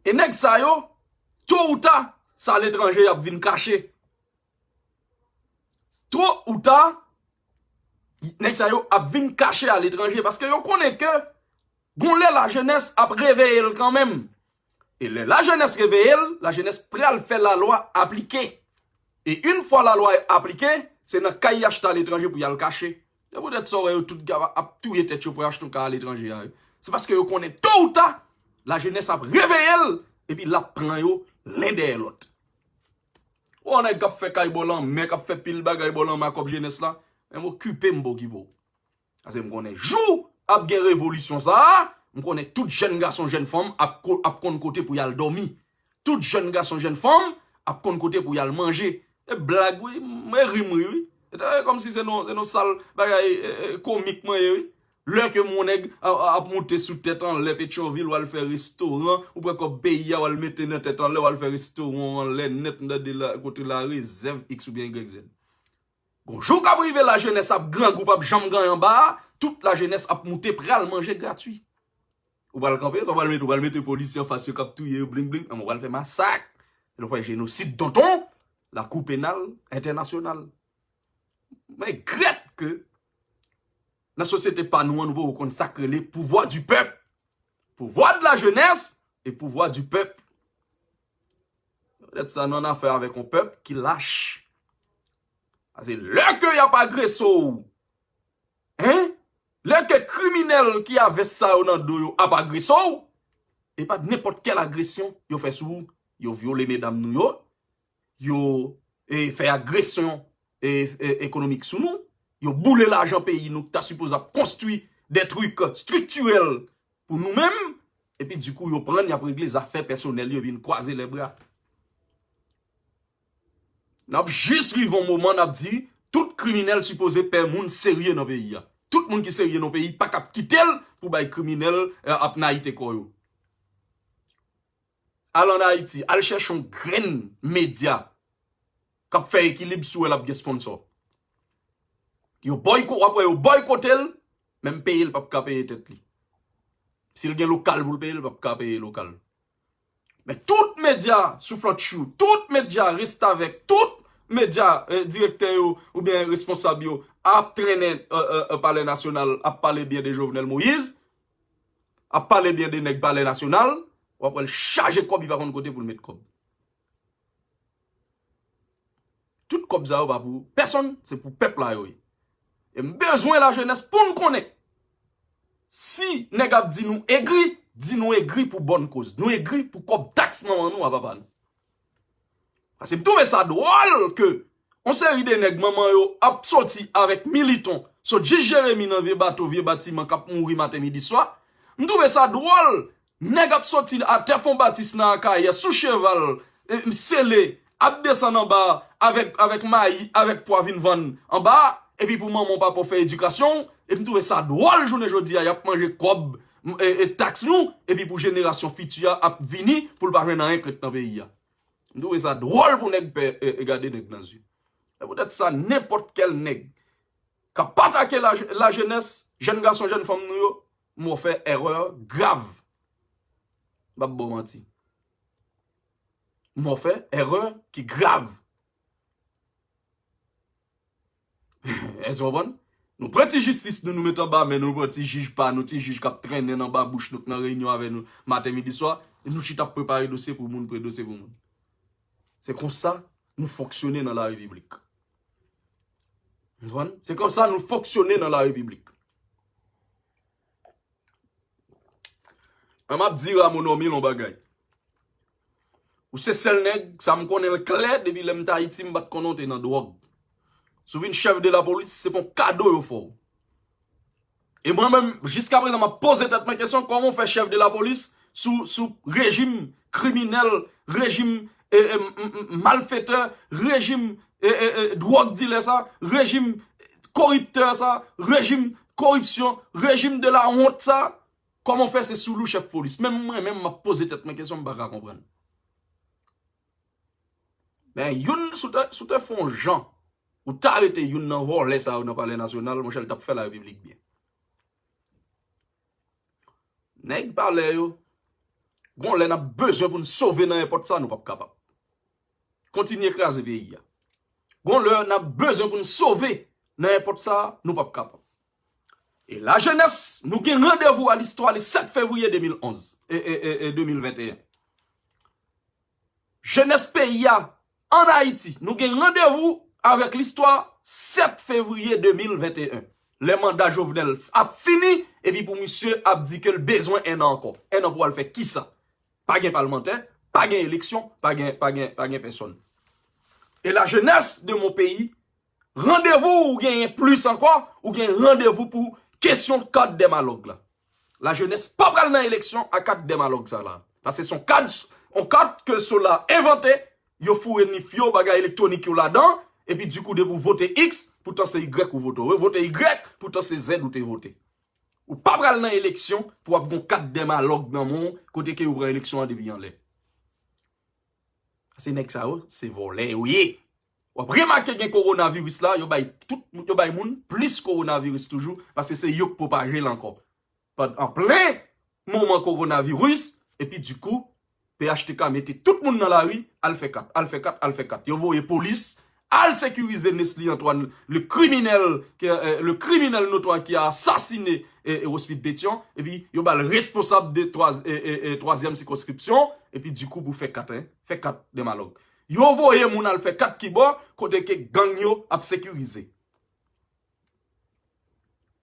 E nèg sa yo, to ou ta, se aletranje y ap vin kache. To ou ta, nèg sa yo ap vin kache aletranje, paske yo konnen ke gon lè lajenès ap reveye l kanmenm. E lè lajenès reveye l, lajenès pral fè lalwa aplike. E yon fwa lalwa aplike, se nan kay y achte aletranje pou y al kache. Se poutèt sa w wè yo tout ap touye tèt yo pou y achte yon kay aletranje a. Se paske yo konnen to ou ta, lajenès ap reveye l, epi l ap pran yo len dèyè lòt. Ou wè nèg k ap fè kay bò lanmè, k ap fè pil bagay bò lanmè a kòb jenès la, men m okipe m pokipo. Paske m konnen jou ap gen revolisyon sa a, m konnen tout jèn gason, jèn fanm ap, ko- ap konn kote pou y al dòmi. Tout jèn gason, jèn fanm ap konn kote pou y al manje. E blag, wi, mwen ri m ri, wi. E ta kòmsi se non, se non sal bagay e, e, komik mwen ye, wi. Lè ke mon nèg a- a- ap monte sou tèt anlè Petyonvil, w al fè restoran, ou pran kòb peyi a, w al mete nan tèt anlè, w al fè restoran anlè nèt, nan de la, kote larezèv X oubyen Y Z. Gon jou k ap rive, lajenès ap grangou, p ap janm gen anyen anba a, tout lajenès ap moute pral manje gratwi. Ou pral kanpe, ou pral mete, ou pral mete polisye anfas yo k ap touye yo, bling, bling. Ou pral fè masak. Ou pral fè jenosid tonton, Lakou Penal Entènasyonal. Mwen regrèt ke nan sosyete pa nou an, nou poko konn sa k rele pouvoir du peuple, pouvoir de la jeunesse et pouvoir du peuple. Petèt sa, nou an afè avèk yon pèp ki lach. Paske lè ke y ap agrese w, hein? Lè ke kriminèl ki a vès sa yo nan do yo ap agrese w, e pa nenpòt kèl agresyon yo fè sou ou. Yo vyole medam nou yo, yo, e, fè agresyon, e, e, ekonomik sou nou, yo boule lajan peyi nou ki ta sipoze ap konstwi de trik striktirèl pou nou menm, epi dikou yo pran, y ap regle zafè pèsonèl yo, epi n kwaze lèbra. N ap jis rive yon moman, n ap di, tout kriminèl sipoze pè moun serye nan peyi a. Tout moun ki serye nan peyi pa k ap kite l pou bay kriminèl, e, ap nayite kò yo. Al ann Ayiti, al chèche yon grenn medya k ap fè ekilib, si w wè l ap gen sponsò. Yo bòyko-, w ap wè yo bòykote l, menm peye l p ap ka peye tèt li. Si l gen lokal pou l peye, l p ap ka peye lokal. Men tout medya Souflantchou, tout medya restavèk, tout medya, e, direktè yo oubyen responsab yo ap trennen, e, e, e, Palè Nasyonal, ap pale byen de Jovenel Moïse, ap pale byen de nèg Palè Nasyonal, w ap wè l chaje kòb, li pa konn kote pou l met kòb. Tout kòb sa yo pa pou pèsonn, se pou pèp la yo ye. E m bezwen lajenès pou n konnen. Si nèg ap di nou egri, di nou egri pou bòn koz. Nou egri pou kòb taks manman nou a papa nou. Paske m twouve sa dwòl ke yon seri de nèg manman yo ap soti avèk militon, sot jis Jeremi nan vye bato, vye batiman k ap mouri maten, midi, swa. M twouve sa dwòl, nèg ap soti atè Fon Batis nan Akayè sou cheval, e, sele, ap desann anba avèk, avèk mayi, avèk pwa vin vann anba, epi pou manman w papa w fè edikasyon w, epi m twouve sa dwòl jounen jodi a, y ap manje kòb, m, e, e, taks nou, epi pou jenerasyon fiti a ap vini pou l pa jwenn anyen k ret nan peyi a. M twouve sa dwòl pou nèg pè, e, e, gade nèg nan zye. E poutèt sa, nenpòt kèl nèg k ap atake la, lajenès, jèn gason, jèn fanm nou yo, m wè w fè erè grav. M p ap ba w manti. M wè w fè erè ki grav. Èske w konprann? Nou pran ti jistis nou, nou met anba men nou, nou pran ti jij pa nou, ti jij k ap trennen anba bouch nou, k nan reyinyon avè nou maten, midi, swa, e nou chita ap prepare dosye pou moun, pre dosye pou moun. Se konsa nou fonksyone nan larepiblik. Ou konprann? Se konsa nou fonksyone nan larepiblik. An m ap di Rameau Normil yon bagay. Ou se sèl nèg, sa m konnen l klè, depi lè m t Ayiti, m pa t konnen w te nan dwòg. Si w vin chèf de lapolis, se pa yon kado yo fè w. E mwen menm, jiska prezan, m ap poze tèt mwen kesyon, kòman w fè chèf de lapolis sou, sou rejim kriminèl, rejim, e, e, m, m, m, malfetè, rejim, e, e, e, dwòg dilè sa, rejim koriptè sa, rejim koripsyon, rejim de la wont sa, kòman w fè se sou li w chèf polis? Menm mwen menm, m ap poze tèt mwen kesyon, m pa ka konprann. Men youn, si w te, si w te fè yon jan, ou ta arete youn nan vòlè sa yo nan Palè Nasyonal, monchè, l t ap fè larepiblik byen. Nèg palè yo, gon lè n ap bezwen pou n sove nan enpòt sa, nou p ap kapab. Kontinye kraze peyi a. Gon lè n ap bezwen pou n sove nan enpòt sa, nou p ap kapab. E lajenès, nou gen randevou a listwa le sèt fevriye de mil onz, e, e, e, e de mil venteyen. Jenès peyi a, ann Ayiti, nou gen randevou avèk listwa sèt fevriye de mil venteyen. Lè manda Jovenel ap fini, epi pou misye ap di ke l bezwen en an ankò. En an pou al fè kisa? Pa gen palmantè, pa gen eleksyon, pa gen, pa gen, pa gen pèsonn. E lajenès de mon peyi, randevou ou genyen plis ankò, ou gen randevou pou kesyon kat dèmalòg la. Lajenès pa pral nan eleksyon a kat dèmalòg sa la. Paske se yon kat, yon kat ke Sola envante, yo foure nif yo, bagay elektwonik yo ladan, epi dikou depi w vote X, poutan se Y ou vote. Ou vote Y, poutan se Z ou te vote. Ou pa pral nan eleksyon pou w ap gon kat dèmalòg nan men w, kote ke yo pran eleksyon an depi anlè. Paske nèg sa yo, se vòlè yo ye. W ap remake gen kowonaviris la, yo bay tout, yo bay moun plis kowonaviris toujou, paske se yo k pwopaje l ankò. Pand-, an plen moman kowonaviris, epi dikou, P H T K mete tout moun nan lari, al fè kat, al fè kat, al fè kat. Yo voye polis, al sekirize Nesly Antoine, le criminel, ke, euh, le criminel notoire qui a assassiné, euh, euh, Rospide Pétion, epi yo ba l responsab de twa-, euh, euh, euh, twazyèm sikonskripsyon, epi dikou pou fè kat, hein, fè kat Dèmalòg. Yo voye moun al fè kat kibò, kote ke gang yo ap sekirize.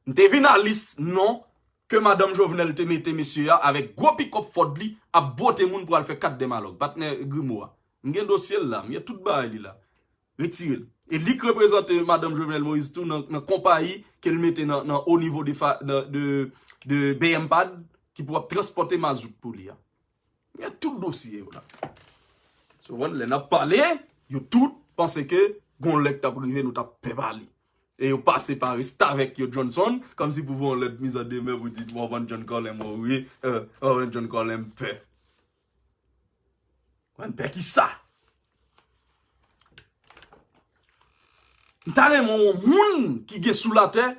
M te vin a lis non ke madanm Jovenel te mete mesye a avèk gwo pikòp Ford li ap bwote moun pou al fè kat Dèmalòg. Patnè Grimo a. M gen dosye l la, m gen tout bagay li la. Retire l. E li k reprezante madanm Jovenel Moïse tou nan, nan konpayi ke l mete nan, nan o nivo de, fa, de, de, de B M pad ki pou ap transpòte mazout pou li a. M gen tout dosye yo la. So, lè n ap pale, yo tout panse ke gon lè k t ap rive, nou t ap pè pale. E yo pase pa restavèk yo Johnson, kòmsi pou voye yon lèt mizademè pou di, Morvan John Colem, wi, euh, Morvan John Colem pè. Mwen pè ki sa? M ta renmen yon moun ki gen sou latè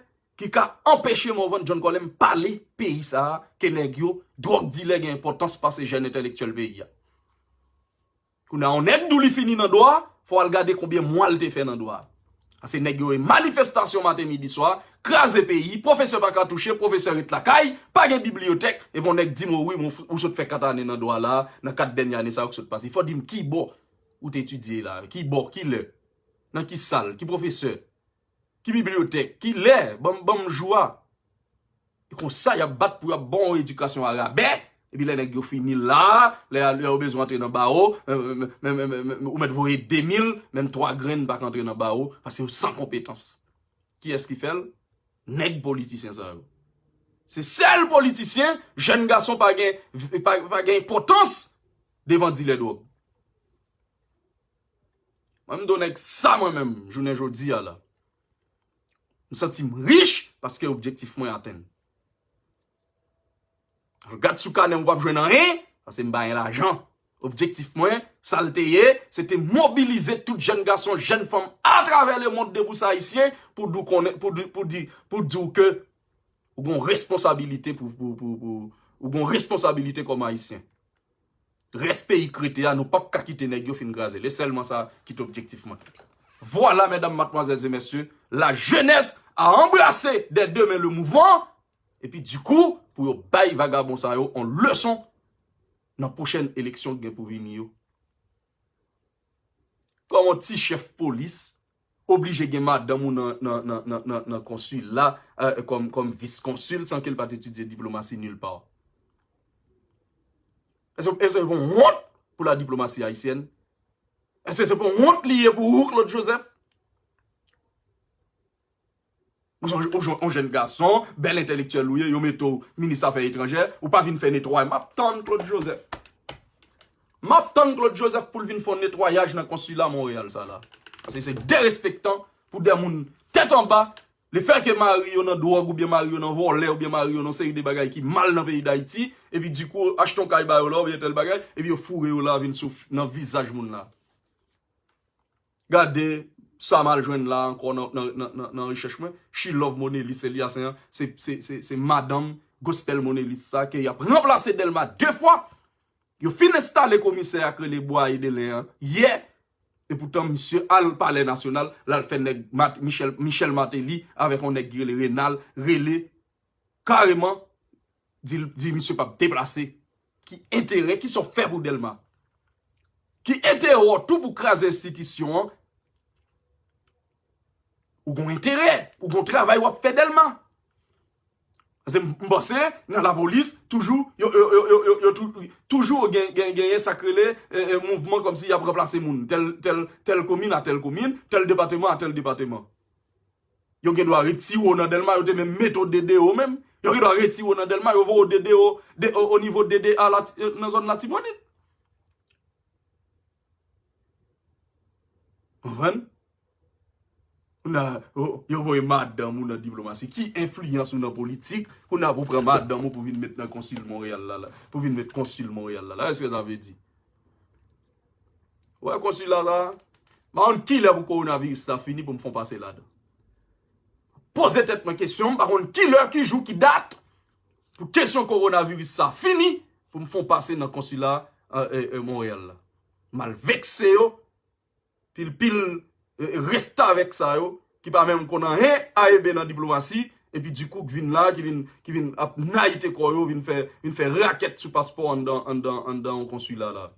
ki ka anpeche Morvan John Colem pale peyi sa a, ke nèg yo, dwòg dilè gen enpòtans pase jèn entèlektyèl peyi a. Kounye a, yon nèg di w li fini nan dwa, fò w al gade konbyen mwa l te fè nan dwa. Paske nèg yo e manifestasyon maten, midi, swa, kraze peyi, pwofesè pa ka touche, pwofesè ret lakay, pa gen bibliyotèk, epi yon nèg di m, wi, bon, ou sot fè kat ane nan dwa la, nan kat dènye ane sa yo ki sot pase. Fò w di m ki bò ou te etidye la, ki bò, ki lè, nan ki sal, ki pwofesè, ki bibliyotèk, ki lè, ban m, ban m jou a. E konsa y ap bat pou y ap ba w yon edikasyon a rabè. Epi lè nèg yo fini la, lè, lè yo bezwen antre nan bawo, men, men, men, men, men, ou mèt voye de mil, menm twa grenn pa ka antre nan bawo, paske yo san konpetans. Kiyès ki fè l? Nèg politisyen sa yo. Se sèl politisyen, jèn gason pa gen, pa, pa gen enpòtans devan dilè dwòg. Mwen, m do nèg sa mwen menm, jounen jodi a la. M santi m rich paske objektif mwen atenn. Al gad sou kanè m, ou p ap jwenn anyen, paske m pa gen lajan. Objektif mwen, sa l te ye, se te mobilize tout jèn gason, jèn fanm atravè lemonn, debout ayisyen, pou di w konnen, pou di, pou di, pou di w ke ou gon responsabilite pou, pou, pou, pou, ou gon responsabilite kòm ayisyen. Rès peyi k rete a, nou p ap ka kite nèg yo fin kraze l. E sèlman sa ki t objektif mwen. Voilà, mesdames, mademoiselles et messieurs, la jeunesse a embrassé dès deux mains le mouvement. Epi, dikou, pou yo bay vagabon sa yo yon leson nan pwochèn eleksyon k gen pou vini yo. Kòman ti chèf polis oblije gen madanm ou nan, nan, nan, nan, nan, nan konsila, euh, kòm, kòm vis konsil, san ke l pa t etidye diplomasi nil pa? Èske, èske se pa yon wont pou la diplomasi ayisyèn? Èske se pa yon wont li ye pou ou, Claude Joseph? Ou se yon, ou se yon jèn gason, bèl entèlektyèl ou ye, yo mete w minis afè etranjè, ou pa vin fè netway. M ap tann Claude Joseph. M ap tann Claude Joseph pou l vin fè yon netwayaj nan konsila Monreyal sa la. Paske se derespektan pou de moun tèt anba, lefètke mari yo nan dwòg oubyen mari yo nan vòlè oubyen mari yo nan seri de bagay ki mal nan peyi Dayiti, epi dikou achte yon kay ba yo la oubyen tèl bagay, epi yo foure yo la vin sou, nan vizaj moun la. Gade sa m al jwenn la ankò nan, nan, nan, nan, nan rechèch mwen. She Love Monely, se li a, se, se, se, se, se madanm Gospel Monely sa ke y ap ranplase Dèlma de fwa. Yo fin enstale komisè a k rele Bwa Edelen an yè. Epoutan, misye al Palè Nasyonal, l al fè nèg Mat-, Michel, Michel Martelly avèk yon nèg ki rele Renald, rele kareman, di, di misye p ap deplase. Ki enterè, ki sa w fè pou Dèlma? Ki enterè w tou pou kraze enstitisyon an? Ou gon enterè, ou gon travay w ap fè Dèlma. Paske m, m panse, nan lapolis, toujou, yo, yo, yo, yo, yo, yo tou-, toujou gen, gen, genyen sa k rele, e, e, mouvman kòmsi y ap ranplase moun. Tèl, tèl, tèl komin a tèl komin, tèl depatman a tèl depatman. Yo gen dwa retire w nan Dèlma, yo te menm mete w D D O menm. Yo gen dwa retire w nan Dèlma, yo voye w D D O, de, o, o nivo D D A Lati-, nan zòn Latibonit. Konprann? Ou nan, yo, yo voye madanm ou nan diplomasi. Ki enfliyans ou nan politik? Kounye a pou pran madanm ou pou vin met nan konsil Monreyal la, la. Pou vin met konsil Monreyal la, la. Èske sa vle di? Ou wè konsila la, M pa konn kilè pou kowonaviris la fini pou m fè yon pase ladan. Poze tèt mwen kesyon, m pa konn kilè, ki jou, ki dat, pou kesyon kowonaviris sa fini, pou m fè yon pase nan konsila, e, e, e, Monreyal la. M al vekse yo, pil, pil, e, restavèk sa yo, ki pa menm konn anyen A E B nan diplomasi, epi dikou k vin la, ki vin, ki vin ap nayite kò yo, vin fè, vin fè rakèt sou paspò anndan, anndan, anndan yon konsila la.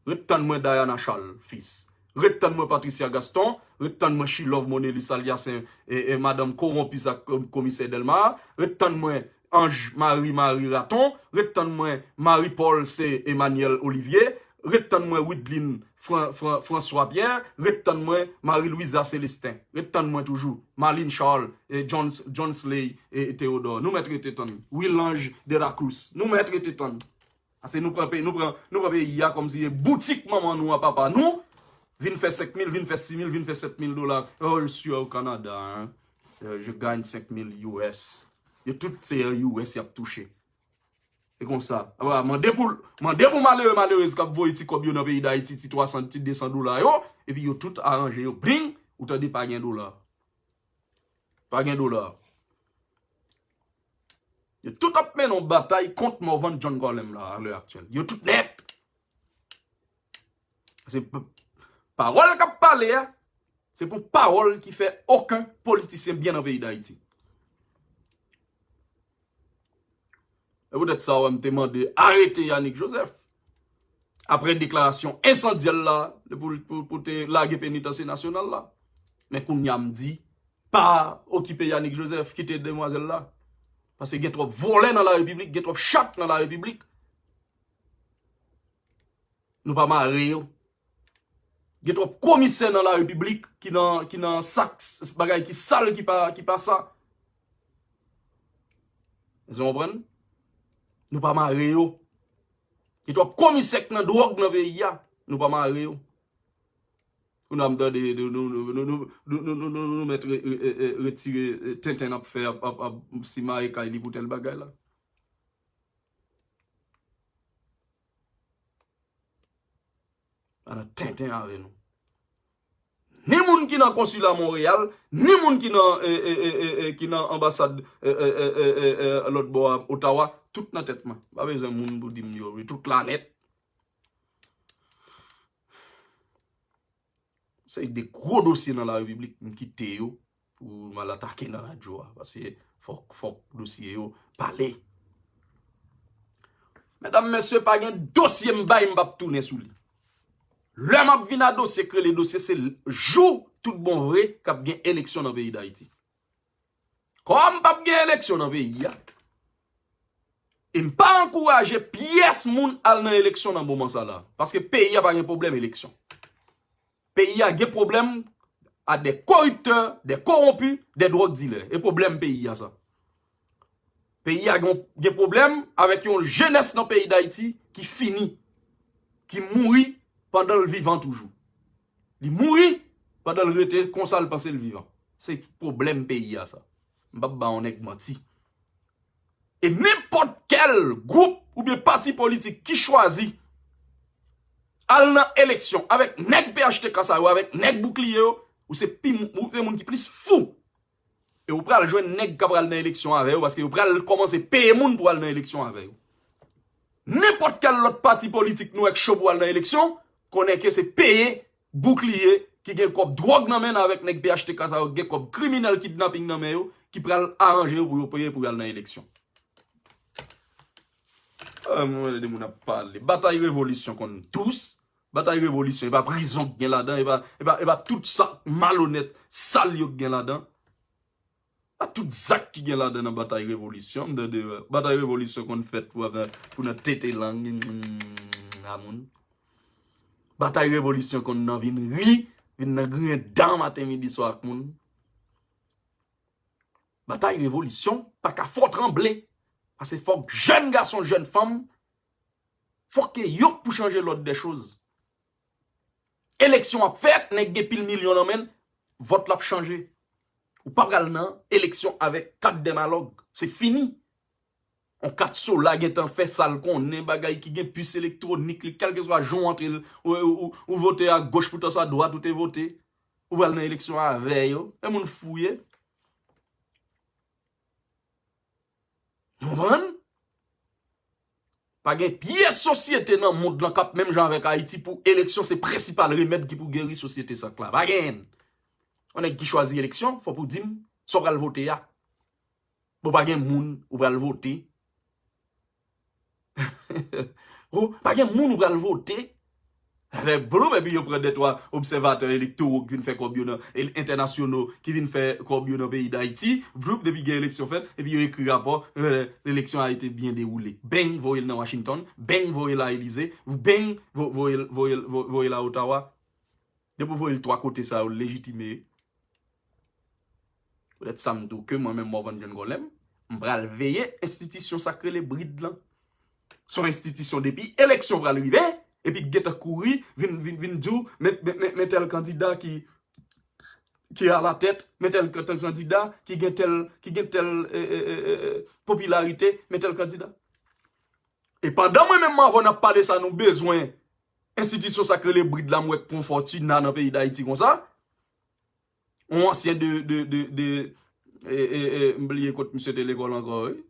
Ret tann mwen Diana Charles, fis. Ret tann mwen Patricia Gaston. Ret tann mwen She Love Monelus alyas, e, e, madanm kowonpi sa, komisè Dèlma. Ret tann mwen Ange Marie Marie Raton. Ret tann mwen Marie Paul se Emmanuel Olivier. Ret tann mwen Widline Fran-, Fran-, François Pierre. Ret tann mwen Marie Louisa Célestin. Ret tann mwen toujou Marlene Charles, e, Jones, Jones Ley, e, Théodore. Nou mèt rete tann. Willange de la Cruz. Nou mèt rete tann. Ase nou pran peyi, nou pran, nou pran peyi a kòmsi se boutik manman nou a papa nou. Vin fè senk mil, vin fè sis mil, vin fè sèt mil dola. Oh, je suis au Canada, hein. Euh, je gagne cinq mille U S. Yo tout se an U S y ap touche. E konsa. Aba, mande pou, mande pou malere, malerez k ap voye ti kòb yo nan peyi Dayiti, ti twa san, ti de san dola yo, epi yo tout aranje yo. Bling, ou tande pa gen dola. Pa gen dola. Yo tout ap mennen yon batay kont Morvan John Colem la, a lè aktyèl. Yo tout nèt. Se p-, pawòl k ap pale a, se pou pawòl ki fè okenn politisyen byen nan peyi Dayiti. E poutèt sa, w wè m te mande arete Yanick Joseph. Apre deklarasyon ensandyè l la, pou, pou, pou te lage penitansye nasyonal la. Men kounye a m di, pa okipe Yanick Joseph, kite demwazèl la. Paske gen twòp vòlè nan larepiblik, gen twòp chat nan larepiblik. Nou pa mare yo. Gen twòp komisè nan larepiblik ki nan, ki nan sak, s-, bagay ki sal, ki pa, ki pa sa. Èske w konprann? Nou pa mare yo. Gen twòp komisè k nan dwòg nan peyi a. Nou pa mare yo. Kounye a m tande nou, nou, nou mèt re-, re-, re-, retire, e, tenten n ap fè, ap, ap, ap simaye kay li pou tèl bagay la. Pa nan tenten avè nou. Ni moun ki nan konsila Monreyal, ni moun ki nan, e, e, e, e, e, ki nan anbasad, e, e, e, e, e, e, lòt bò a, Ottawa, tout nan tèt mwen. Pa bezwen moun pou di m yo, yo tout la nèt. Se de gwo dosye nan larepiblik, m kite yo pou m al atake nan radyo a, paske fòk, fòk dosye yo pale. Medam, mesye, pa gen dosye m bay, m p ap tounen sou li. Lè m ap vin a dosye k rele dosye, se jou tout bon vre k ap gen eleksyon nan peyi Dayiti. Kòm p ap gen eleksyon nan peyi a, e m pa ankouraje pyès moun al nan eleksyon nan moman sa la, paske peyi a pa gen pwoblèm eleksyon. Peyi a gen pwoblèm a de koriptè, de kowonpi, de dwòg dilè. E pwoblèm peyi a sa. Peyi a gen, gen pwoblèm avèk yon jenès nan peyi Dayiti ki fini, ki mouri pandan l vivan toujou. Li mouri pandan l rete konsa l panse l vivan. Se pwoblèm peyi a sa. M p ap ba yon nèg manti. E nenpòt kèl gwoup oubyen pati politik ki chwazi al nan eleksyon avèk nèg P H T K sa yo, avèk nèg boukliye yo, ou se pi, ou se moun ki plis fou. E ou pral jwenn nèg k ap pral nan eleksyon avè yo, paske yo pral kòmanse peye moun pou al nan eleksyon avè yo. Nenpòt kèl lòt pati politik nou wè k cho pou al nan eleksyon, konnen ke se peye boukliye ki gen kòb dwòg nan men l avèk nèg P H T K sa yo, gen kòb kriminèl kidnaping nan men yo, ki pral aranje yo pou yo peye pou y al nan eleksyon. Ah, mwen tande moun ap pale. Batay revolisyon konn dous. Batay revolisyon, e pa prizon k gen ladan, e pa, e pa, e pa tout sa malonèt, sal yo k gen ladan. Pa tout zak ki gen ladan nan batay revolisyon. M tande, batay revolisyon konn fèt pou, pou nan tete lang, mm, a moun. Batay revolisyon konn nan vin ri, vin nan griyen dan maten, midi, swa ak moun. Batay revolisyon pa ka fè w tranble. Paske fòk jèn gason, jèn fanm, fòk ke yo pou chanje lòd dè choz. Eleksyon ap fèt, nèg gen pil milyon nan men l, vòt la ap chanje. Ou pa pral nan eleksyon avèk kat dè malòg. Se fini. On kat Sola gentan fè sa l konnen, bagay ki gen pis elektwonik li, kèlkeswa jan w antre l, ou, ou, ou, ou vote a goch, poutan sa dwat ou te vote. Ou pral nan eleksyon avè yo. E moun fou ye. Ou konprann? Pa gen pyès sosyete nan mond lan k ap menm jan avèk Ayiti pou eleksyon se prensipal remèd ki pou geri sosyete sa k la. Pa genyen. On nèg ki chwazi eleksyon, fò pou di m sa w pral vote a. Bon, pa gen moun ou pral vote. Oh, pa gen moun ou pral vote. Lè bloup, epi yo pran de twa obsèvatè elektoro ki vin fè kòb yo nan, e, entènasyonal, ki vin fè kòb yo nan peyi Dayiti, bloup, depi gen eleksyon fèt, epi yo ekri rapò, euh, l'élection a été bien déroulée. Beng, voye l nan Washington, beng, voye l a Elize, beng, vo-, voye l, voye l, vo-, voye l a Ottawa. Depi w voye l twa kote sa yo, l lejitime. Poutèt sa m di w ke mwen menm Morvan John Colem, m pral veye enstitisyon sa k rele brid lan. Se yon enstitisyon depi eleksyon pral rive, epi k gentan kouri, vin, vin, vin di w, men, men, men, men tèl kandida ki, ki alatèt, men tèl, tèl kandida ki gen tèl, ki gen tèl, e, e, e, e, e, popilarite, men tèl kandida. E pandan mwen menm Morvan ap pale sa, nou bezwen enstitisyon sa k rele brid la, m wè k pran fòtina nan peyi Dayiti konsa. On ansyen de, de, de, de, e, e, e, m bliye kot misye te lekòl ankò, wi.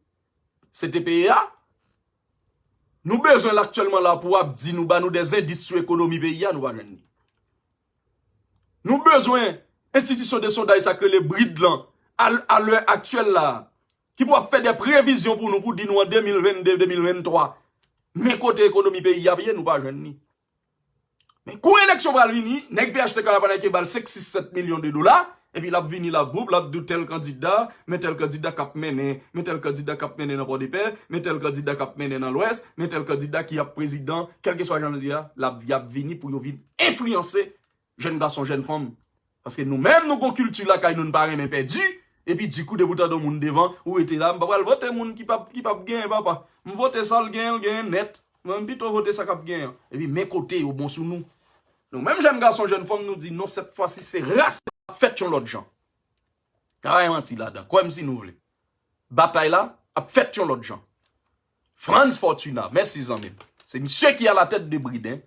C T P A. Nou bezwen l aktyèlman la pou ap di nou, ba nou dè endis sou ekonomi peyi a, nou pa jwenn li. Nou bezwen enstitisyon de sondaj sa k rele brid lan, a, a lè aktyèl la, ki pou ap fè de previzyon pou nou, pou di nou an de mil vennde, de mil venntwa. Men kote ekonomi peyi a ye, nou pa jwenn li. Men kou eleksyon pral vini, nèg P H T K la pa nèg ki ba l senk, sis, sèt milyon de dola, epi l ap vini, l ap boup, l ap di w tèl kandida, men tèl kandida k ap mennen, men tèl kandida k ap mennen nan Pòdepè, men tèl kandida k ap mennen nan Lwès, men tèl kandida ki ap prezidan, kèlkeswa jan l ye a, l ap, y ap vini pou yo vin enfliyanse jèn gason, jèn fanm. Paske nou menm, nou gon kilti lakay nou, n pa renmen pèdi. Epi dikou, depi w tande yon moun devan, ou rete la, m pa pral vote moun ki p ap, ki p ap genyen, papa. M vote sa l genyen, l genyen nèt. Mwen, m pito vote sa k ap genyen an. Epi men kote yo bon sou nou. Nou menm jèn gason, jèn fanm, nou di non, sèt fwa si se ras ap fèt yon lòt jan. Pa gen manti ladan. Kwè m si nou vle. Batay la ap fèt yon lòt jan. Frantz Fortuna, mèsi zanmi m. Se misye ki alatèt de brid, en.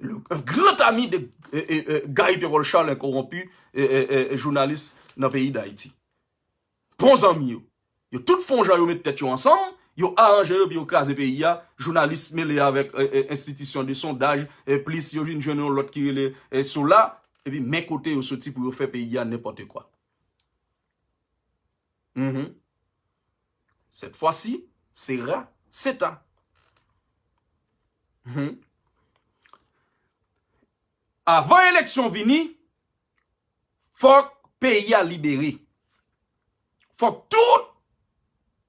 Le, un grand ami de, e, e, e, Guy Pierre Paul Charles, un corrompu, e, e, e, e, jounalis nan peyi Dayiti. Bon zanmi yo. Yo tout fè yon jan, yo met tèt yo ansanm, yo aranje yo, epi yo kraze peyi a. Jounalis mele avèk, e, e, enstitisyon de sondaj, e, plis yo vin jwenn yon lòt ki rele, e, Sola, epi men kote yo soti pou yo fè peyi a nenpòt kwa. Mhm. Cette fois-ci, sera, seta. Mhm. Avan eleksyon vini, fòk peyi a libere. Fòk tout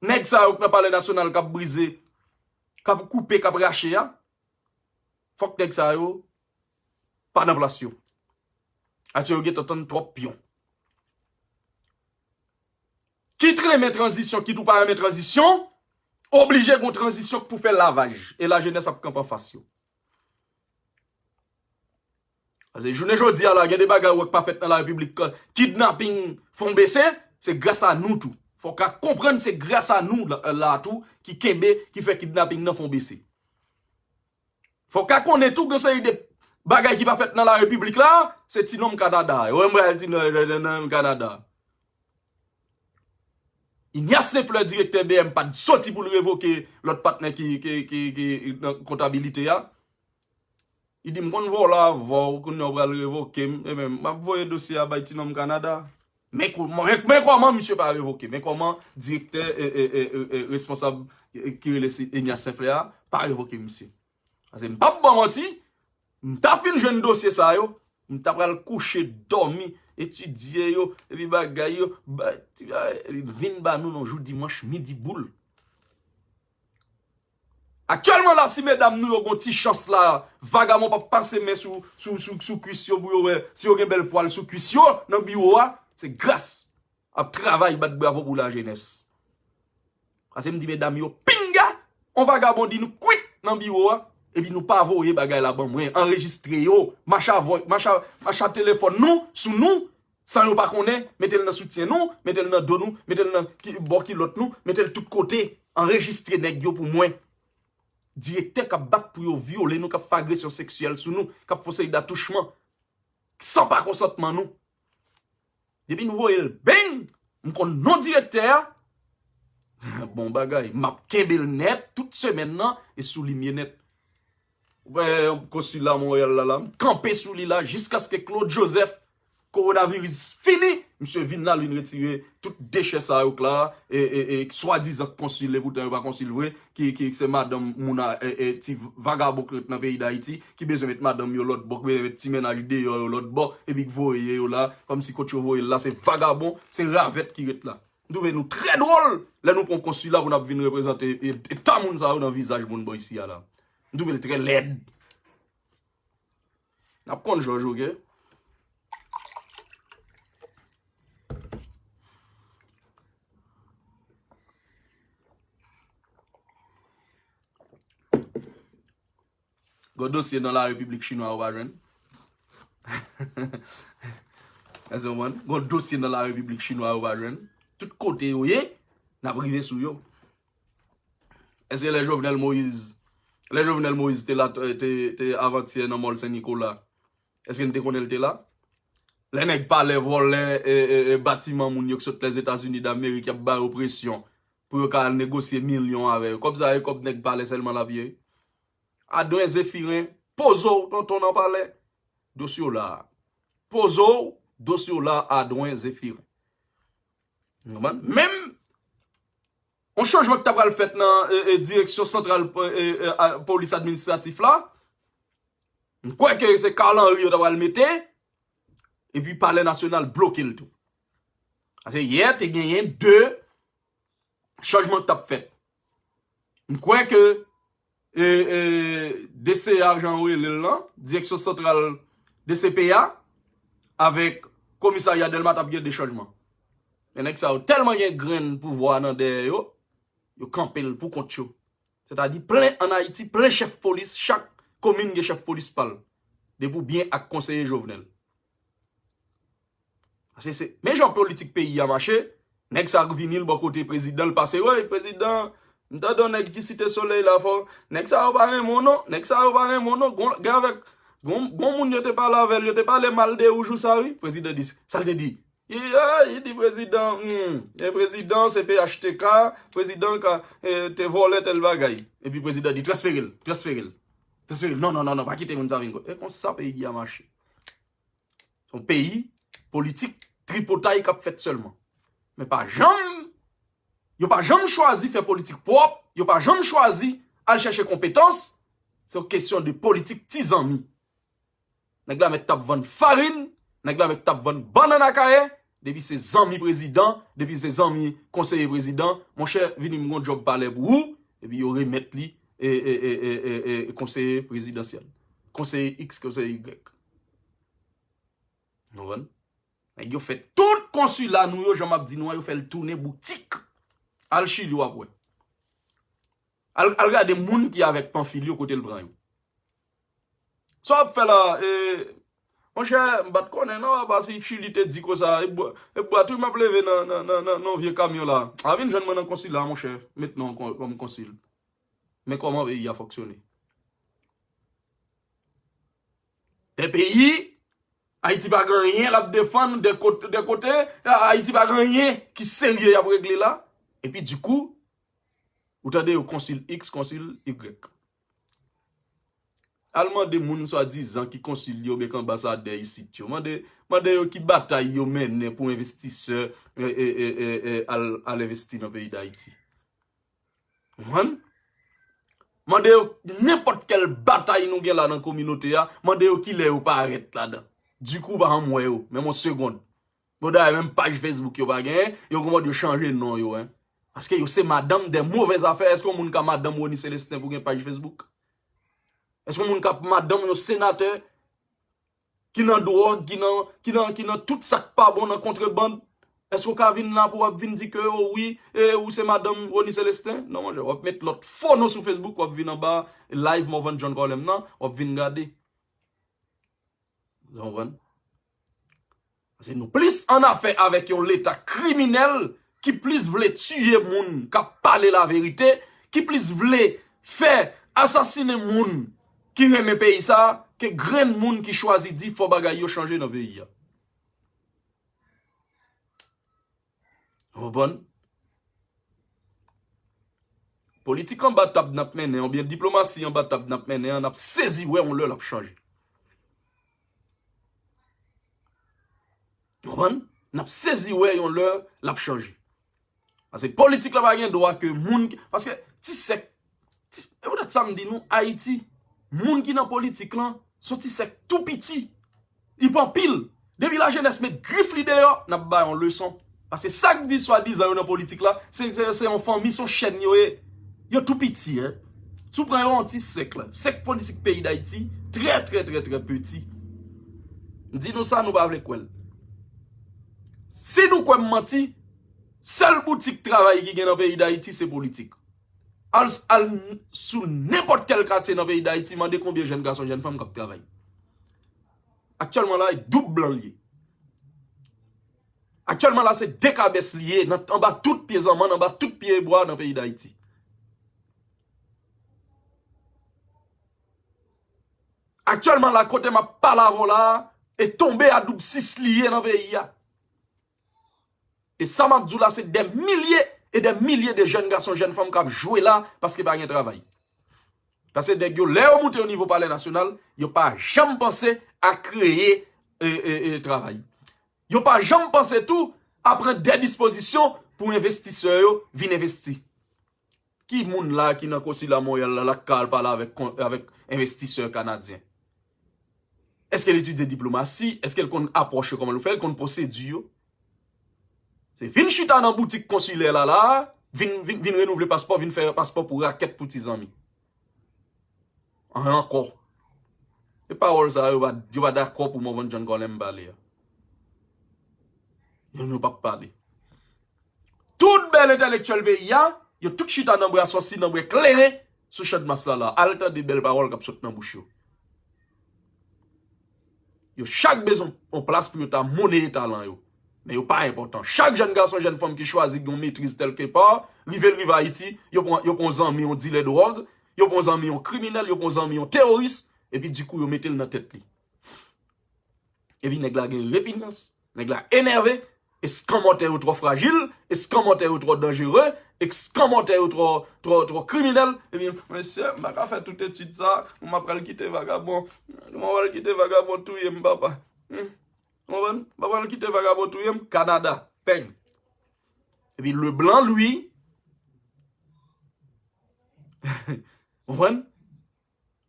nèg sa yo k nan Palè Nasyonal k ap brize, k ap koupe, k ap rache a, fòk nèg sa yo pa nan plas yo. Paske yo gentan tann twòp pyon. Kit renmen tranzisyon, kit ou pa renmen tranzisyon, oblije gon tranzisyon k pou fè lavaj. E lajenès ap kanpe anfas yo. Paske jounen jodi a la, gen de bagay ou wè k pa fèt nan larepiblik, kidnaping fon bese, se gras a nou tou. Fò w ka konprann se gras a nou la, la tou ki kenbe, ki fè kidnaping nan fon bese. Fò w ka konnen tou gen seri de bagay ki pa fèt nan larepiblik la, se ti nonm Kanada. Yo menm pral di nan, nan, nan, nan Kanada. Ignace Saint Fleur, direktè B M, pa t soti pou l revoke lòt patnè ki, ki, ki, ki nan kontabilite a. Li di, "M konn vòlò avè w, kounye a w pral revoke m." E men, m ap voye dosye a bay ti nonm Kanada. Men, kou- men, men kòman misye pa revoke? Men kòman direktè, e, e, e, e, e, responsab, e, ki rele se Ignace Saint Fleur a, pa revoke misye? Paske m p ap ba w manti, m ta fin jwenn dosye sa yo, m ta pral kouche, dòmi, etidye yo, epi bagay yo, ba, ti bagay, epi m vin ba nou nan jou dimanch midi boul. Aktyèlman la, si medam nou yo gon ti chans la, vagabon p ap pase men sou, sou, sou, sou kwis yo pou yo wè si yo gen bèl pwal sou kwis yo nan biwo a, se gras ap travay, bat bravo pou lajenès. Paske m di medam yo, pinga, on vagabon di nou kwit nan biwo a, epi nou pa voye bagay la ban mwen, anrejistre yo, mache avè, mache, mache telefòn nou, sou nou, san yo pa konnen, mete l nan soutyen nou, mete l nan do nou, mete l nan ki, bò kilòt nou, mete l tout kote. anrejistre nèg yo pou mwen. Direktè k ap bat pou yo vyole nou, k ap fè agresyon seksyèl sou nou, k ap fè yon seri datouchman san pa konsantman nou. Depi nou voye l, beng, m konn non direktè a. Bon bagay, m ap kenbe l nèt tout semèn nan e sou li m ye nèt. Ou wè konsila Monreyal la, la, m kanpe sou li la jiskaske Claude Joseph, kowonaviris fini, misye vin la, vin retire tout dechè sa yo k la, e, e, e swadizan konsil, epoutan yo pa konsil vre, ki, ki se madanm moun a, e, e, ti vagabon k ret nan peyi Dayiti, ki bezwen met madanm yo lòt bò, ki bezwen met ti mennaj deyò yo lòt bò, epi k voye yo la, kòmsi kot yo voye l la, se vagabon, se ravèt ki ret la. M twouve nou trè dwòl lè nou pran konsila pou n ap vin reprezante e, eta moun sa yo nan vizaj moun bò isi a la. M twouve l trè lèd. N ap konn jòj, oke? Gon dosye nan la Repiblik Chinwa ou pa jwenn. Èske w konprann? Gon dosye nan la Repiblik Chinwa ou pa jwenn. Tout kote yo ye, n ap rive sou yo. Èske lè Jovenel Moïse, lè Jovenel Moïse te la, te, te avantyè nan mòl Sen Nikola, èske n te konnen l te la? Lè nèg palè vòlè e, e, e, batiman moun yo k sot Lèzetazini Damerik, y ap ba yo presyon pou yo ka al negosye milyon avè yo. Kòb sa e kòb nèg palè sèlman l ap ye. Adwen Zefiren, poze w, tonton nan palè. Dosye w la. Poze w, dosye w la, Adwen Zefiren. Ou konprann? Menm yon chanjman ki ta pral fèt nan e, e, direksyon santral e, e, a, polis administratif la, m kwè ke se Carl Henry yo ta pral mete, epi Palè Nasyonal bloke l tou. Paske yè te genyen de chanjman k t ap fèt. M kwè ke e, e, D C A, jan yo rele l lan, Direksyon Santral D C P A, avèk Komisarya Dèlma t ap gen de chanjman. Men nèg sa yo tèlman gen grenn pouvwa nan dèyè yo, yo kanpe l pou kont yo. Sètadi, plen ann Ayiti, plen chèf polis, chak komin gen chèf polis pa l. Depi w byen ak konseye Jovenel. Paske se, men jan politik peyi a mache, nèg sa k vini l bò kote prezidan, l pase, "Woy, prezidan, m tande yon nèg ki site solèy la fò. Nèg sa yo pa renmen w non, nèg sa yo pa renmen w non. Gon, gen avèk, gon, gon moun yo te pale avè l, yo te pale mal de ou jou sa wi." Prezidan di, sa l te di? Li, ah, li di prezidan, hmm, e prezidan se P H T K, prezidan ka, e, te vòlè tèl bagay. Epi prezidan di, "Transfere l, transfere l. Transfere l. Non, non, non, non, pa kite moun sa vin." E konsa peyi a mache. Se yon peyi, politik, tripotay k ap fèt sèlman. Men pa janm, yo pa janm chwazi fè politik pwòp, yo pa janm chwazi al chèche konpetans. Se yon kesyon de politik ti zanmi. Nèg la mèt t ap vann farin, nèg la mèt t ap vann bannann Akayè, depi se zanmi prezidan, depi se zanmi konseye prezidan, monchè, vini m gon djòb palè pou ou, epi yo remèt li, e, e, konseye prezidansyèl, konseye X, konseye Y. Ou konprann? Nèg yo fè tout konsila nou yo, jan m ap di nou an, yo fè l tounen boutik. Al Chili, w ap wè. Al, al gade moun ki avèk Panfil yo, kote l pran yo. Sa w ap fè la, e, monchè, m pa t konnen non, apa si Chili te di konsa, e bwa, e bwa tou m ap leve nan, nan, nan, nan, nan vye kamyon la. A vin jwenn mwen nan konsila, monchè, met non kòm konsil. Men kòman peyi a fonksyone. De peyi, Ayiti pa gen anyen l ap defann, de kot-, de kote, Ayiti pa gen anyen ki serye y ap regle la. Epi dikou, ou tande yo konsil X, konsil Y. Al mande moun swadizan ki konsil yo, oubyen ki anbasadè isit yo. Mande, mande yo ki batay yo mennen pou envestisè, e, e, e, e, e, al, al envesti nan peyi Dayiti. Ou konprann? Mande yo nenpòt kèl batay nou gen la nan kominote a, mande yo kilè yo parèt ladan. Dikou, ou pa janm wè yo, menm yon segonn. Bon, dayè, menm paj Facebook yo pa genyen, yo gon mòd yo chanje non yo, en. Paske yo se madanm de movèz afè. Èske yon moun ka madanm Rony Celestin pou gen paj Facebook? Èske yon moun ka madanm yon senatè ki nan dwòg, ki nan, ki nan, ki nan tout sa k pa bon, nan kontrebann? Èske w ka vin la pou w ap vin di ke, o wi, e, ou se madanm Rony Celestin? Non, monchè, w ap met lòt fo non sou Facebook, w ap vin anba live Morvan John Colem nan, w ap vin gade. Ou konprann? Paske nou plis an afè avèk yon leta kriminèl ki plis vle tiye moun k ap pale laverite, ki plis vle fè asasinen moun ki renmen peyi sa, ke grenn moun ki chwazi di fò bagay yo chanje nan peyi a. Ou konprann? Politik anba tab n ap mennen, oubyen diplomasi anba tab n ap mennen an, n ap sezi wè yon lè l ap chanje. Ou konprann? N ap sezi wè yon lè l ap chanje. Paske politik la pa gen dwa ke moun ki, paske ti sèk, ti, e poutèt sa m di nou, Ayiti, moun ki nan politik lan, se yon ti sèk tou piti. Li pa anpil. Depi lajenès met grif li deyò, n ap ba yon leson. Paske sa k di swadizan yo nan politik la, se, se, se yon fanmi, se yon chèn yo ye. Yo tou piti, en. Si w pran yo yon ti sèk la, sèk politik peyi Dayiti, trè, trè, trè, trè piti. M di nou sa, nou pa vle kwè l. Si nou kwè m manti, sèl boutik travay ki gen nan peyi Dayiti, se politik. Al, al sou nenpòt kèl katye nan peyi Dayiti, mande konbyen jèn gason, jèn fanm k ap travay. Aktyèlman la, e doub blan l ye. Aktyèlman la, se dekabès li ye, nan, anba tout pye zanmann, anba tout pye bwa nan peyi Dayiti. Aktyèlman la, kote m ap pale avè w la, e tonbe a doub sis li ye nan peyi a. E sa m ap di w la, se dè milye e dè milye de jèn gason, jèn fanm k ap jwe la paske pa gen travay. Paske nèg yo, lè yo moute o nivo Palè Nasyonal, yo pa janm panse a kreye, e, e, e, travay. Yo pa janm panse tou a pran dè dispozisyon pou envestisè yo vin envesti. Ki moun la ki nan konsila Monreyal la, la k ka al pale avèk, avèk envestisè kanadyen? Èske l etidye diplomasi? Èske l konn apwòch yo, kòman yo fè? L konn pwosedi yo? Se vin chita nan boutik konsilè la, la, vin, vin, vin renouvle paspò, vin fè paspò pou rakèt pou ti zanmi. Anyen ankò. Se pawòl sa yo pa, yo pa dakò pou Morvan John Colem pale a. Yo, nou p ap pale. Tout bèl entèlektyèl peyi a, yo tout chita nan bra sòsi, nan bra kleren, sou Chadmas la la. Al tande bèl pawòl k ap sot nan bouch yo. Yo chak bezwen yon plas pou yo ta moneye talan yo. Men yo pa enpòtan. Chak jèn gason, jèn fanm ki chwazi gen yon metriz tèlkepa, rive l rive Ayiti, yo pran, yo pran yon zanmi, yon dilè dwòg, yo pran yon zanmi, yon kriminèl, yo pran yon zanmi, yon teworis, epi dikou, yo mete l nan tèt li. Epi nèg la gen repinyans, nèg la enève, eskanmòtè yo twò frajil, eskanmòtè yo twò danjere, eskanmòtè yo twò, twò, twò kriminèl. Epi, mesye, m pa ka fè tout etid sa, m ap pral kite vagabon, m ap pral kite vagabon touye m, papa. Hmm. Ou konprann? M ap pral kite vagabon touye m, Kanada, peng. Epi Leblanc, Louis, ou konprann?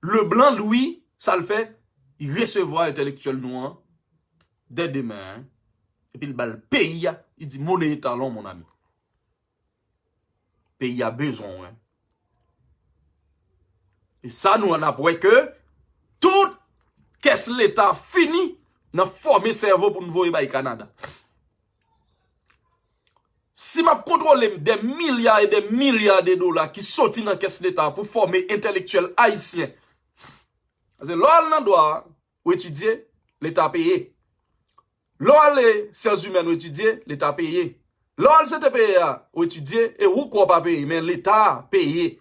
Leblanc Louis, sa l fè, li resevwa entèlektyèl nou an, dè demen, epi l ba l peyi a, li di, monnaie est à l'heure, mon ami. Peyi a bezwen w, wi. E sa nou an ap wè ke tout kès leta fini nan fòme sèvo pou n voye bay Kanada. Si m ap kontwole m dè milya e dè milya de dola ki soti nan kès leta pou fòme entèlektyèl ayisyen, paske lè w al nan dwa a, ou etidye, leta peye. Lè w al syans imèn, ou etidye, leta peye. Lè w al C T P E a, ou etidye, e ou kwè w pa peye, men leta peye.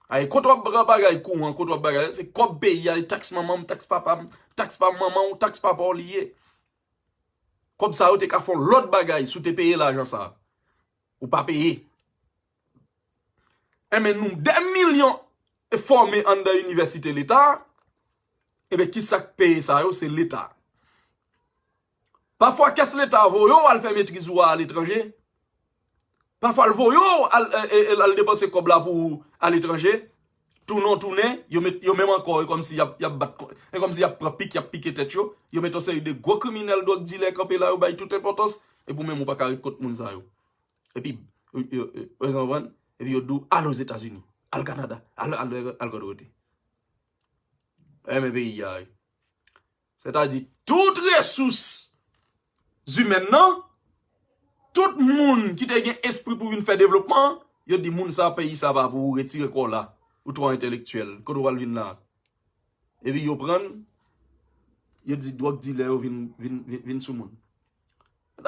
Ay, kote w ap pran bagay kouran, kote w ap bagay, se kòb peyi a, e taks manman m, taks papa m, taks pa manman w, taks papa w li ye. Kòb sa yo te ka fè yon lòt bagay si w te peye lajan sa a. Ou pa peye. Enben, nou, dè milyon fòme anndan inivèsite leta, enben, ki sa k peye sa yo? Se leta. Pafwa, kès leta voye w al fè metriz ou a aletranje. Pafwa, l voye w al, e, e, al depanse kòb la pou ou aletranje. Tounen w tounen, yo met, yo menm ankò, e kòmsi y ap, y ap bat, e kòmsi y ap pran pik, y ap pike tèt yo. Yo met yon seri de gwo kriminèl, dwòg dilè kanpe la, yo bay tout enpòtans. Epi w menm, ou pa ka ret kot moun sa yo. Epi, yo, yo, yo, ou konprann? Epi yo di w, al Ozetazini, al Kanada, al, al, al kòd kote. Renmen peyi a, wi. Sètadi, tout resous imèn nan, tout moun ki te gen espri pou vin fè devlopman, yo di moun sa, peyi sa pa pou ou, retire kò w la. Ou twò entèlektyèl. Kote w pral vin la? Epi yo pran l, yo di dwòg dilè yo vin, vin, vin, vin sou moun.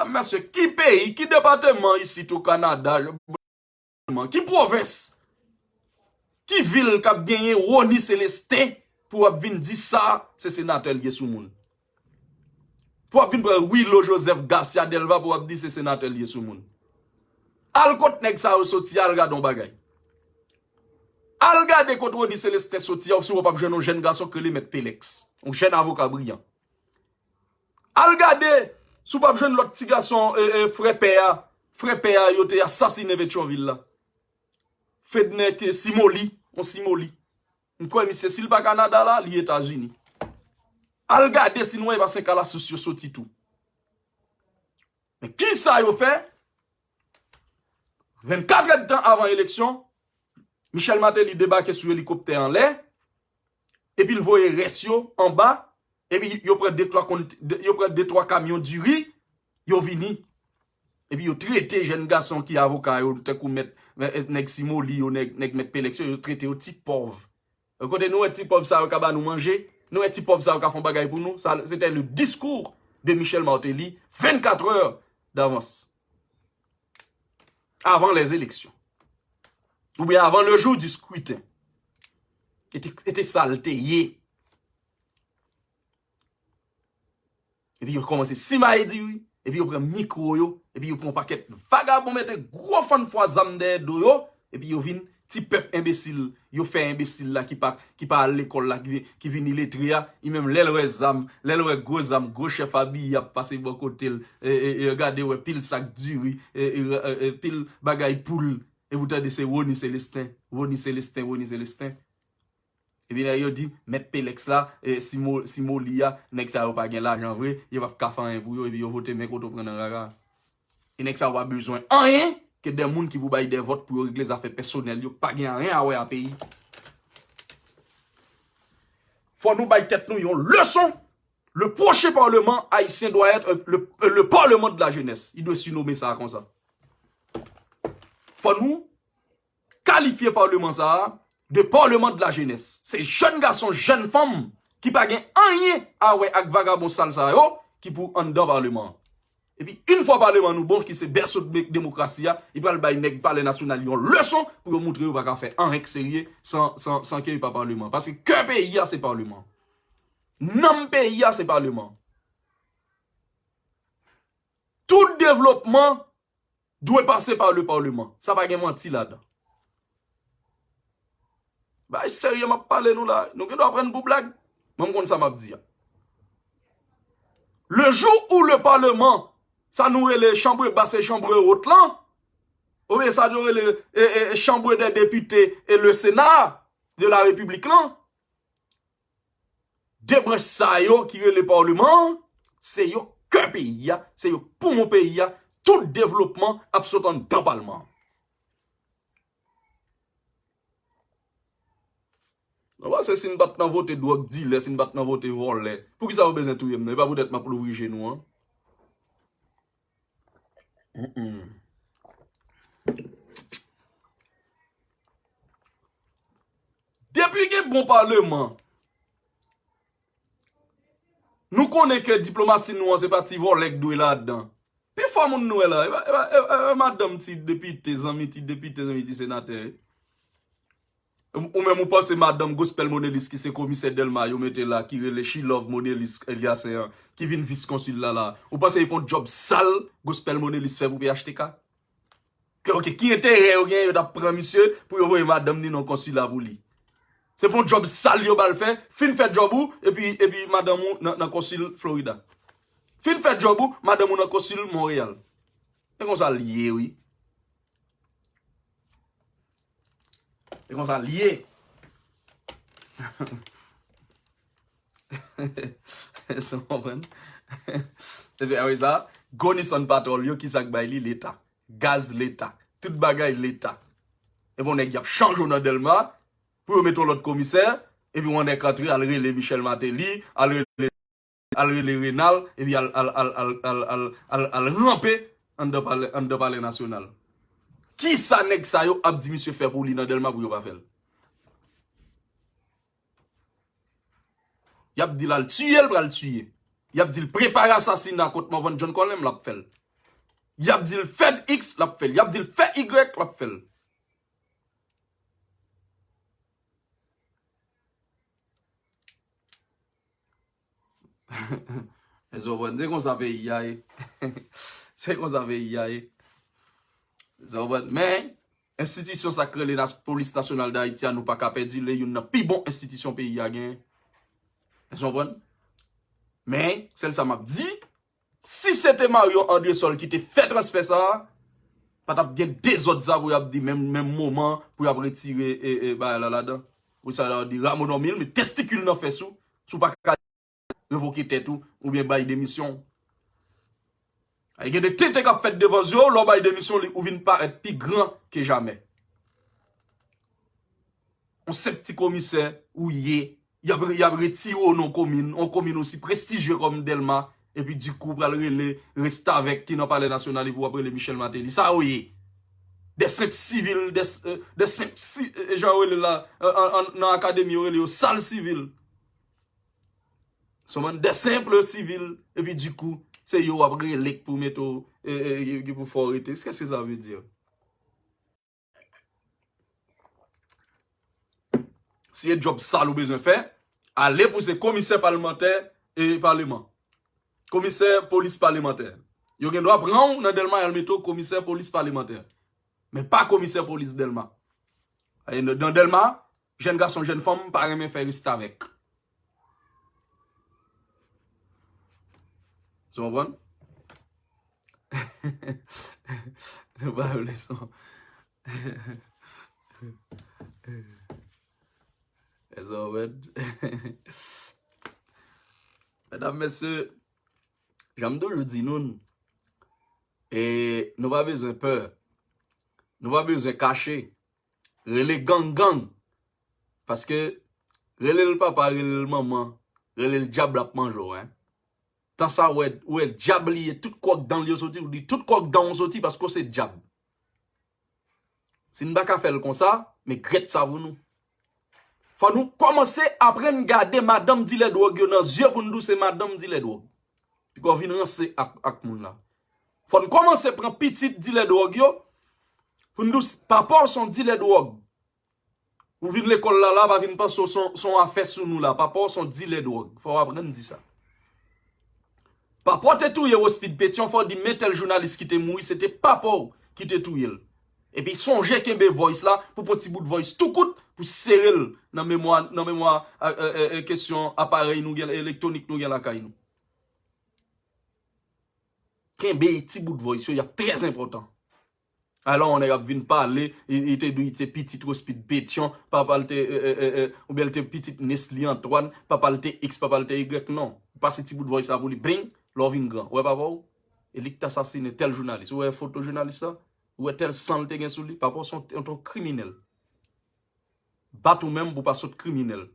Mesye, ki peyi, ki depatman isit o Kanada, ki pwovens, ki vil k ap genyen Rony Celestin pou w ap vin di sa se senatè l ye sou moun? Pou w ap vin pran Willo Joseph Garcia Delva pou w ap di se senatè l ye sou moun? Al kot nèg sa yo soti, al gade yon bagay. Al gade kot Rony Celestin soti a, si w p ap jwenn yon jèn gason k rele Mèt Pelex, yon jèn avoka briyan. Al gade si w p ap jwenn lòt ti gason, e, e, frè pè a, frè pè a yo te asasinen Petyonvil la. Fednèk Simoli, yon Simoli. M kwè misye, si l pa Kanada la, li Etazini. Al gade si nou wè e pa Sen Kalasous yo soti tou. Men kisa yo fè? Vennkat èdtan avan eleksyon, Michel Martelly debake sou elikoptè anlè, epi l voye rès yo anba, epi yo pran de twa konn-, de, yo pran de twa kamyon diri, yo vini. Epi yo trete jèn gason ki avoka yo, tankou mèt, mè-, nèg Simoli yo, nèg, nèg mèt Pelex yo, yo trete yo ti pòv. Kote nou wè ti pòv sa yo ka ba nou manje, nou wè ti pòv sa yo ka fè yon bagay pou nou. Sa, c'était le discours de Michel Martelly, vingt-quatre heures d'avance. Avant les élections. Oubyen avant le jour du scrutin. E te, e te sa l te ye. Epi yo kòmanse simaye diri, epi yo pran mikwo yo, epi yo pran yon pakèt vagabon mete gwo fann fwa zam dèyè do yo, epi yo vin ti pèp enbesil, yo fè enbesil la ki pa, ki pa al lekòl la, ki, ki vin iletre a, li menm lè l wè zam, lè l wè gwo zam, gwo chèf abiye ap pase bò kote l, e, e, e, gade wè pil sak diri, e, e, e, e, pil bagay poul, epi w tande se Rony Celestin, Rony Celestin, Rony Celestin. Epi lè yo di, Mèt Pelex la, e, Simo-, Simoli a, nèg sa yo pa gen lajan vre, yo p ap ka fè anyen pou yo, epi yo vote men kote w pran nan rara. E nèg sa yo pa bezwen anyen ke de moun ki pou bay de vòt pou yo regle zafè pèsonèl yo, pa gen anyen a wè a peyi. Fò nou bay tèt nou yon leson. Le prochain parlement haïtien doit être, euh, le, euh, le parlement de la jeunesse. Li dwe sinome sa konsa. Fò nou kalifye paleman sa a de parlement de la jeunesse. Se jèn gason, jèn fanm ki pa gen anyen a wè ak vagabon sal sa yo ki pou anndan paleman an. Epi, yon fwa paleman nou bon, ki se bèso de-, demokrasi a, li pral bay nèg Palè Nasyonal yon leson pou yo moutre yo pa ka fè anyen k serye san, san, san ke yo pa paleman. Paske kè peyi a se paleman. Nanm peyi a se paleman. Tout devlopman dwe pase pa le paleman. Sa pa gen manti ladan. Bagay serye m ap pale nou la. Nou gen dwa pran n pou blag. Mwen m konn sa m ap di a. Le jour où le parlement, sa nou rele chanbre bas e chanbre wot lan, oubyen sa nou rele, e, e, chanbre des députés et le Sénat de la République lan, de branch sa yo ki rele paleman an, se yo kè peyi a, se yo poumon peyi a, tout devlopman ap sot anndan paleman an. Nou panse si n pa t nan vote dwòg dilè, si n pa t nan vote vòlè, poukisa yo bezwen touye m nan? E pa poutèt m ap louvri je nou an? Mm-mm. Depi gen bon paleman, nou konnen ke diplomasi nou an se pa ti vòlè k dwe ladan. Pifò moun nou wè la, e pa, e pa, e pa, e pa madanm ti depite, zanmi ti depite, zanmi ti senatè. Ou, ou menm ou panse madanm Gospel Monelis ki se komisè Dèlma yo mete la, ki rele She Love Monelis Eliasen an, ki vin vis konsil la la. Ou panse li pon djòb sal Gospel Monelis fè pou P H T K? Ke, ok, ki enterè yo gen, yo t ap pran misye pou yo voye madanm ni nan konsil la pou li? Se pon djòb sal yo ba l fè, fin fè djòb ou, epi, epi madanm ou nan, nan konsil Florida. Fin fè djòb ou, madanm ou nan konsil Monreyal. E konsa l ye, wi. E konsa l ye. Èske w konprann? Epi apre sa, gwo Nissan Patrol yo, kisa k bay li? Leta. Gaz Leta. Tout bagay Leta. Epi yon nèg y ap chanje w nan Dèlma, pou yo mete yon lòt komisè, epi yon nèg antre al rele Michel Martelly, al rele al rele Renal, epi al, al, al ranpe anndan palè, anndan palè nasyonal. Kisa nèg sa yo ap di misye fè pou li nan Dèlma pou yo pa fè l? Y ap di l al tiye, l pral tiye. Y ap di l prepare asasina kont Morvan John Colem, l ap fè l. Y ap di l fè X, l ap fè l. Y ap di l fè Y, l ap fè l. Èske w konprann? Se konsa peyi a ye. Se konsa peyi a ye. Èske w konprann? Men, enstitisyon sa k rele nas-, Polis Nasyonal d Ayiti a, nou pa ka pèdi l, e youn nan pi bon enstitisyon peyi a genyen. Èske w konprann? Men, sèl sa m ap di, si se te Marion Andrésol ki te fè transfè sa a, pa t ap gen dezòd sa pou y ap di menm, menm moman pou y ap retire, e, e, bagay la ladan. Pou sa y ap di Rameau Normil, met testikil nan fès ou, si w pa ka revoke tèt ou, oubyen bay demisyon w. Ay gen de tenten k ap fèt devan zye w, lè w bay demisyon, li, ou vin parèt pi gran ke jamè. On senp ti komisè ou ye, y ap, y ap retire w nan komin, on komin osi prestijye kòm Dèlma, epi dikou pral rele restavèk ki nan Palè Nasyonal epi w ap rele Michel Martelly. Sa yo ye. De senp sivil, de, de senp si, jan yo rele la, nan akademi yo rele yo sal sivil. Se yon bann de senp sivil, epi dikou, se yo w ap rele k pou mete w, e, e, ki pou fè w rete. Qu'est-ce que ça veut dire? Si e djòb sal ou bezwen fè, ale pou se komisè palmantè e paleman. Komisè polis palemantè. Yo gen dwa pran w nan Dèlma, y al mete w komisè polis palemantè. Men pa komisè polis Dèlma. E nan Dèlma, jèn gason, jèn fanm pa renmen fè restavèk. Ou konprann? Nou pa vle son. Èske w konprann? Medam, mesye, jan m toujou di nou, e nou pa bezwen pè. Nou pa bezwen kache. Rele gang gang. Paske rele l papa, rele l manman, rele l dyab, l ap manje w, en. Tan sa, ou wè, ou wè dyab li ye, tout kwòk dan l yo soti, ou di tout kwòk dan w soti paske w se dyab. Si n pa ka fè l konsa, men grèt sa pou nou. Fò nou kòmanse aprann gade madanm dilè dwòg yo nan zye pou n di w se madanm dilè dwòg. Piga w vin ranse ak, ak moun la. Fò n kòmanse pran pitit dilè dwòg yo pou n di w s-, papa w se yon dilè dwòg. Ou vin lekòl la, la, pa vin panse w se yon, se yon afè sou nou la. Papa w se yon dilè dwòg. Fò w aprann di sa. Papa w te touye Rospide Pétion, fò w di men tèl jounalis ki te mouri, se te papa w ki te touye l. Epi sonje kenbe voice la, pou pran ti bout voice tou kout, pou sere l nan memwa, nan memwa, e, e, e, e, kesyon aparèy nou gen, elektwonik nou gen lakay nou. Kenbe ti bout voice yo, y ap trè enpòtan. Alò, yon nèg ap vin pale, li, li te di li te pitit Rospide Pétion, papa l te, e, e, e, e, oubyen l te pitit Nesly Antoine, papa l te X, papa l te Y, non. Pase ti bout voice sa pou li, bring, lè w vin gran. Ou wè papa w? E li k t asasinen tèl jounalis. Ou wè foto jounalis la? Ou wè tèl san l te gen sou li? Papa w se yon, yon kriminèl. Bat ou menm pou w pa sot kriminèl.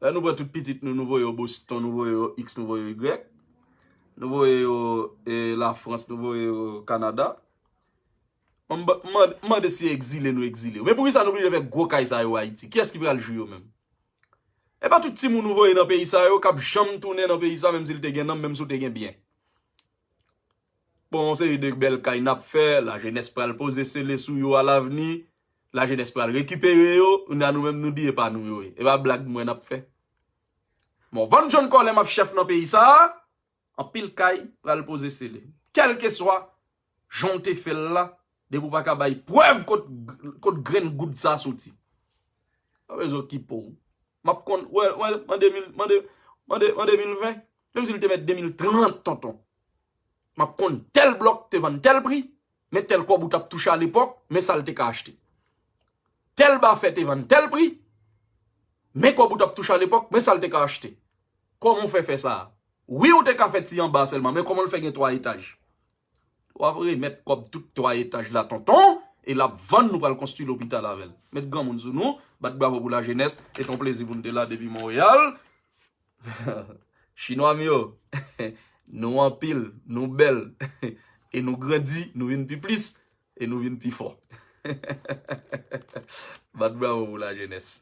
Lè nou pran tout pitit nou, nou voye yo Boston, nou voye yo X, nou voye yo Y. Nou voye yo, e, Lafrans, nou voye yo Kanada. M, m, m mande si egzile nou egzile yo. Men poukisa nou oblije fè gwo kay sa yo Ayiti? Kiyès ki pral jwi yo menm? E pa tout timoun nou voye nan peyi sa yo k ap janm tounen nan peyi sa, menm si l te gen nanm, menm si w te gen byen. Bon, yon seri de bèl kay n ap fè, lajenès pral poze sele sou yo alavni, lajenès pral rekipere yo, kounye a nou menm nou di e pa nou yo ye. E pa blag mwen n ap fè. Bon, vann John Colem ap chèf nan peyi sa a, anpil kay pral poze sele. Kèlkeswa jan w te fè l la, depi w pa ka bay prèv kot, kot grenn goud sa a soti. Pa bezwen okipe w. M ap konn, wè, wè, an de mil, mande, mande, an de mil ven, menm si l te mèt de mil trant, tonton. M ap konn tèl blòk te vann tèl pri, men tèl kòb ou t ap touche alepòk, men sa l te ka achte. Tèl bafè te vann tèl pri, men kòb ou t ap touche alepòk, men sa l te ka achte. Kòman w fè fè sa a? Wi, ou te ka fè ti anba sèlman, men kòman l fè gen twa etaj? W ap remèt kòb tout twa etaj la, tonton, e l ap vann, nou pral konstwi lopital avè l. Met granmoun sou nou, bat bravo pou lajenès, e t on plezi pou n te la depi Monreyal. Chinwa m yo, nou anpil, nou bèl, e nou grandi, nou vin pi plis, e nou vin pi fò. Bat bravo pou lajenès.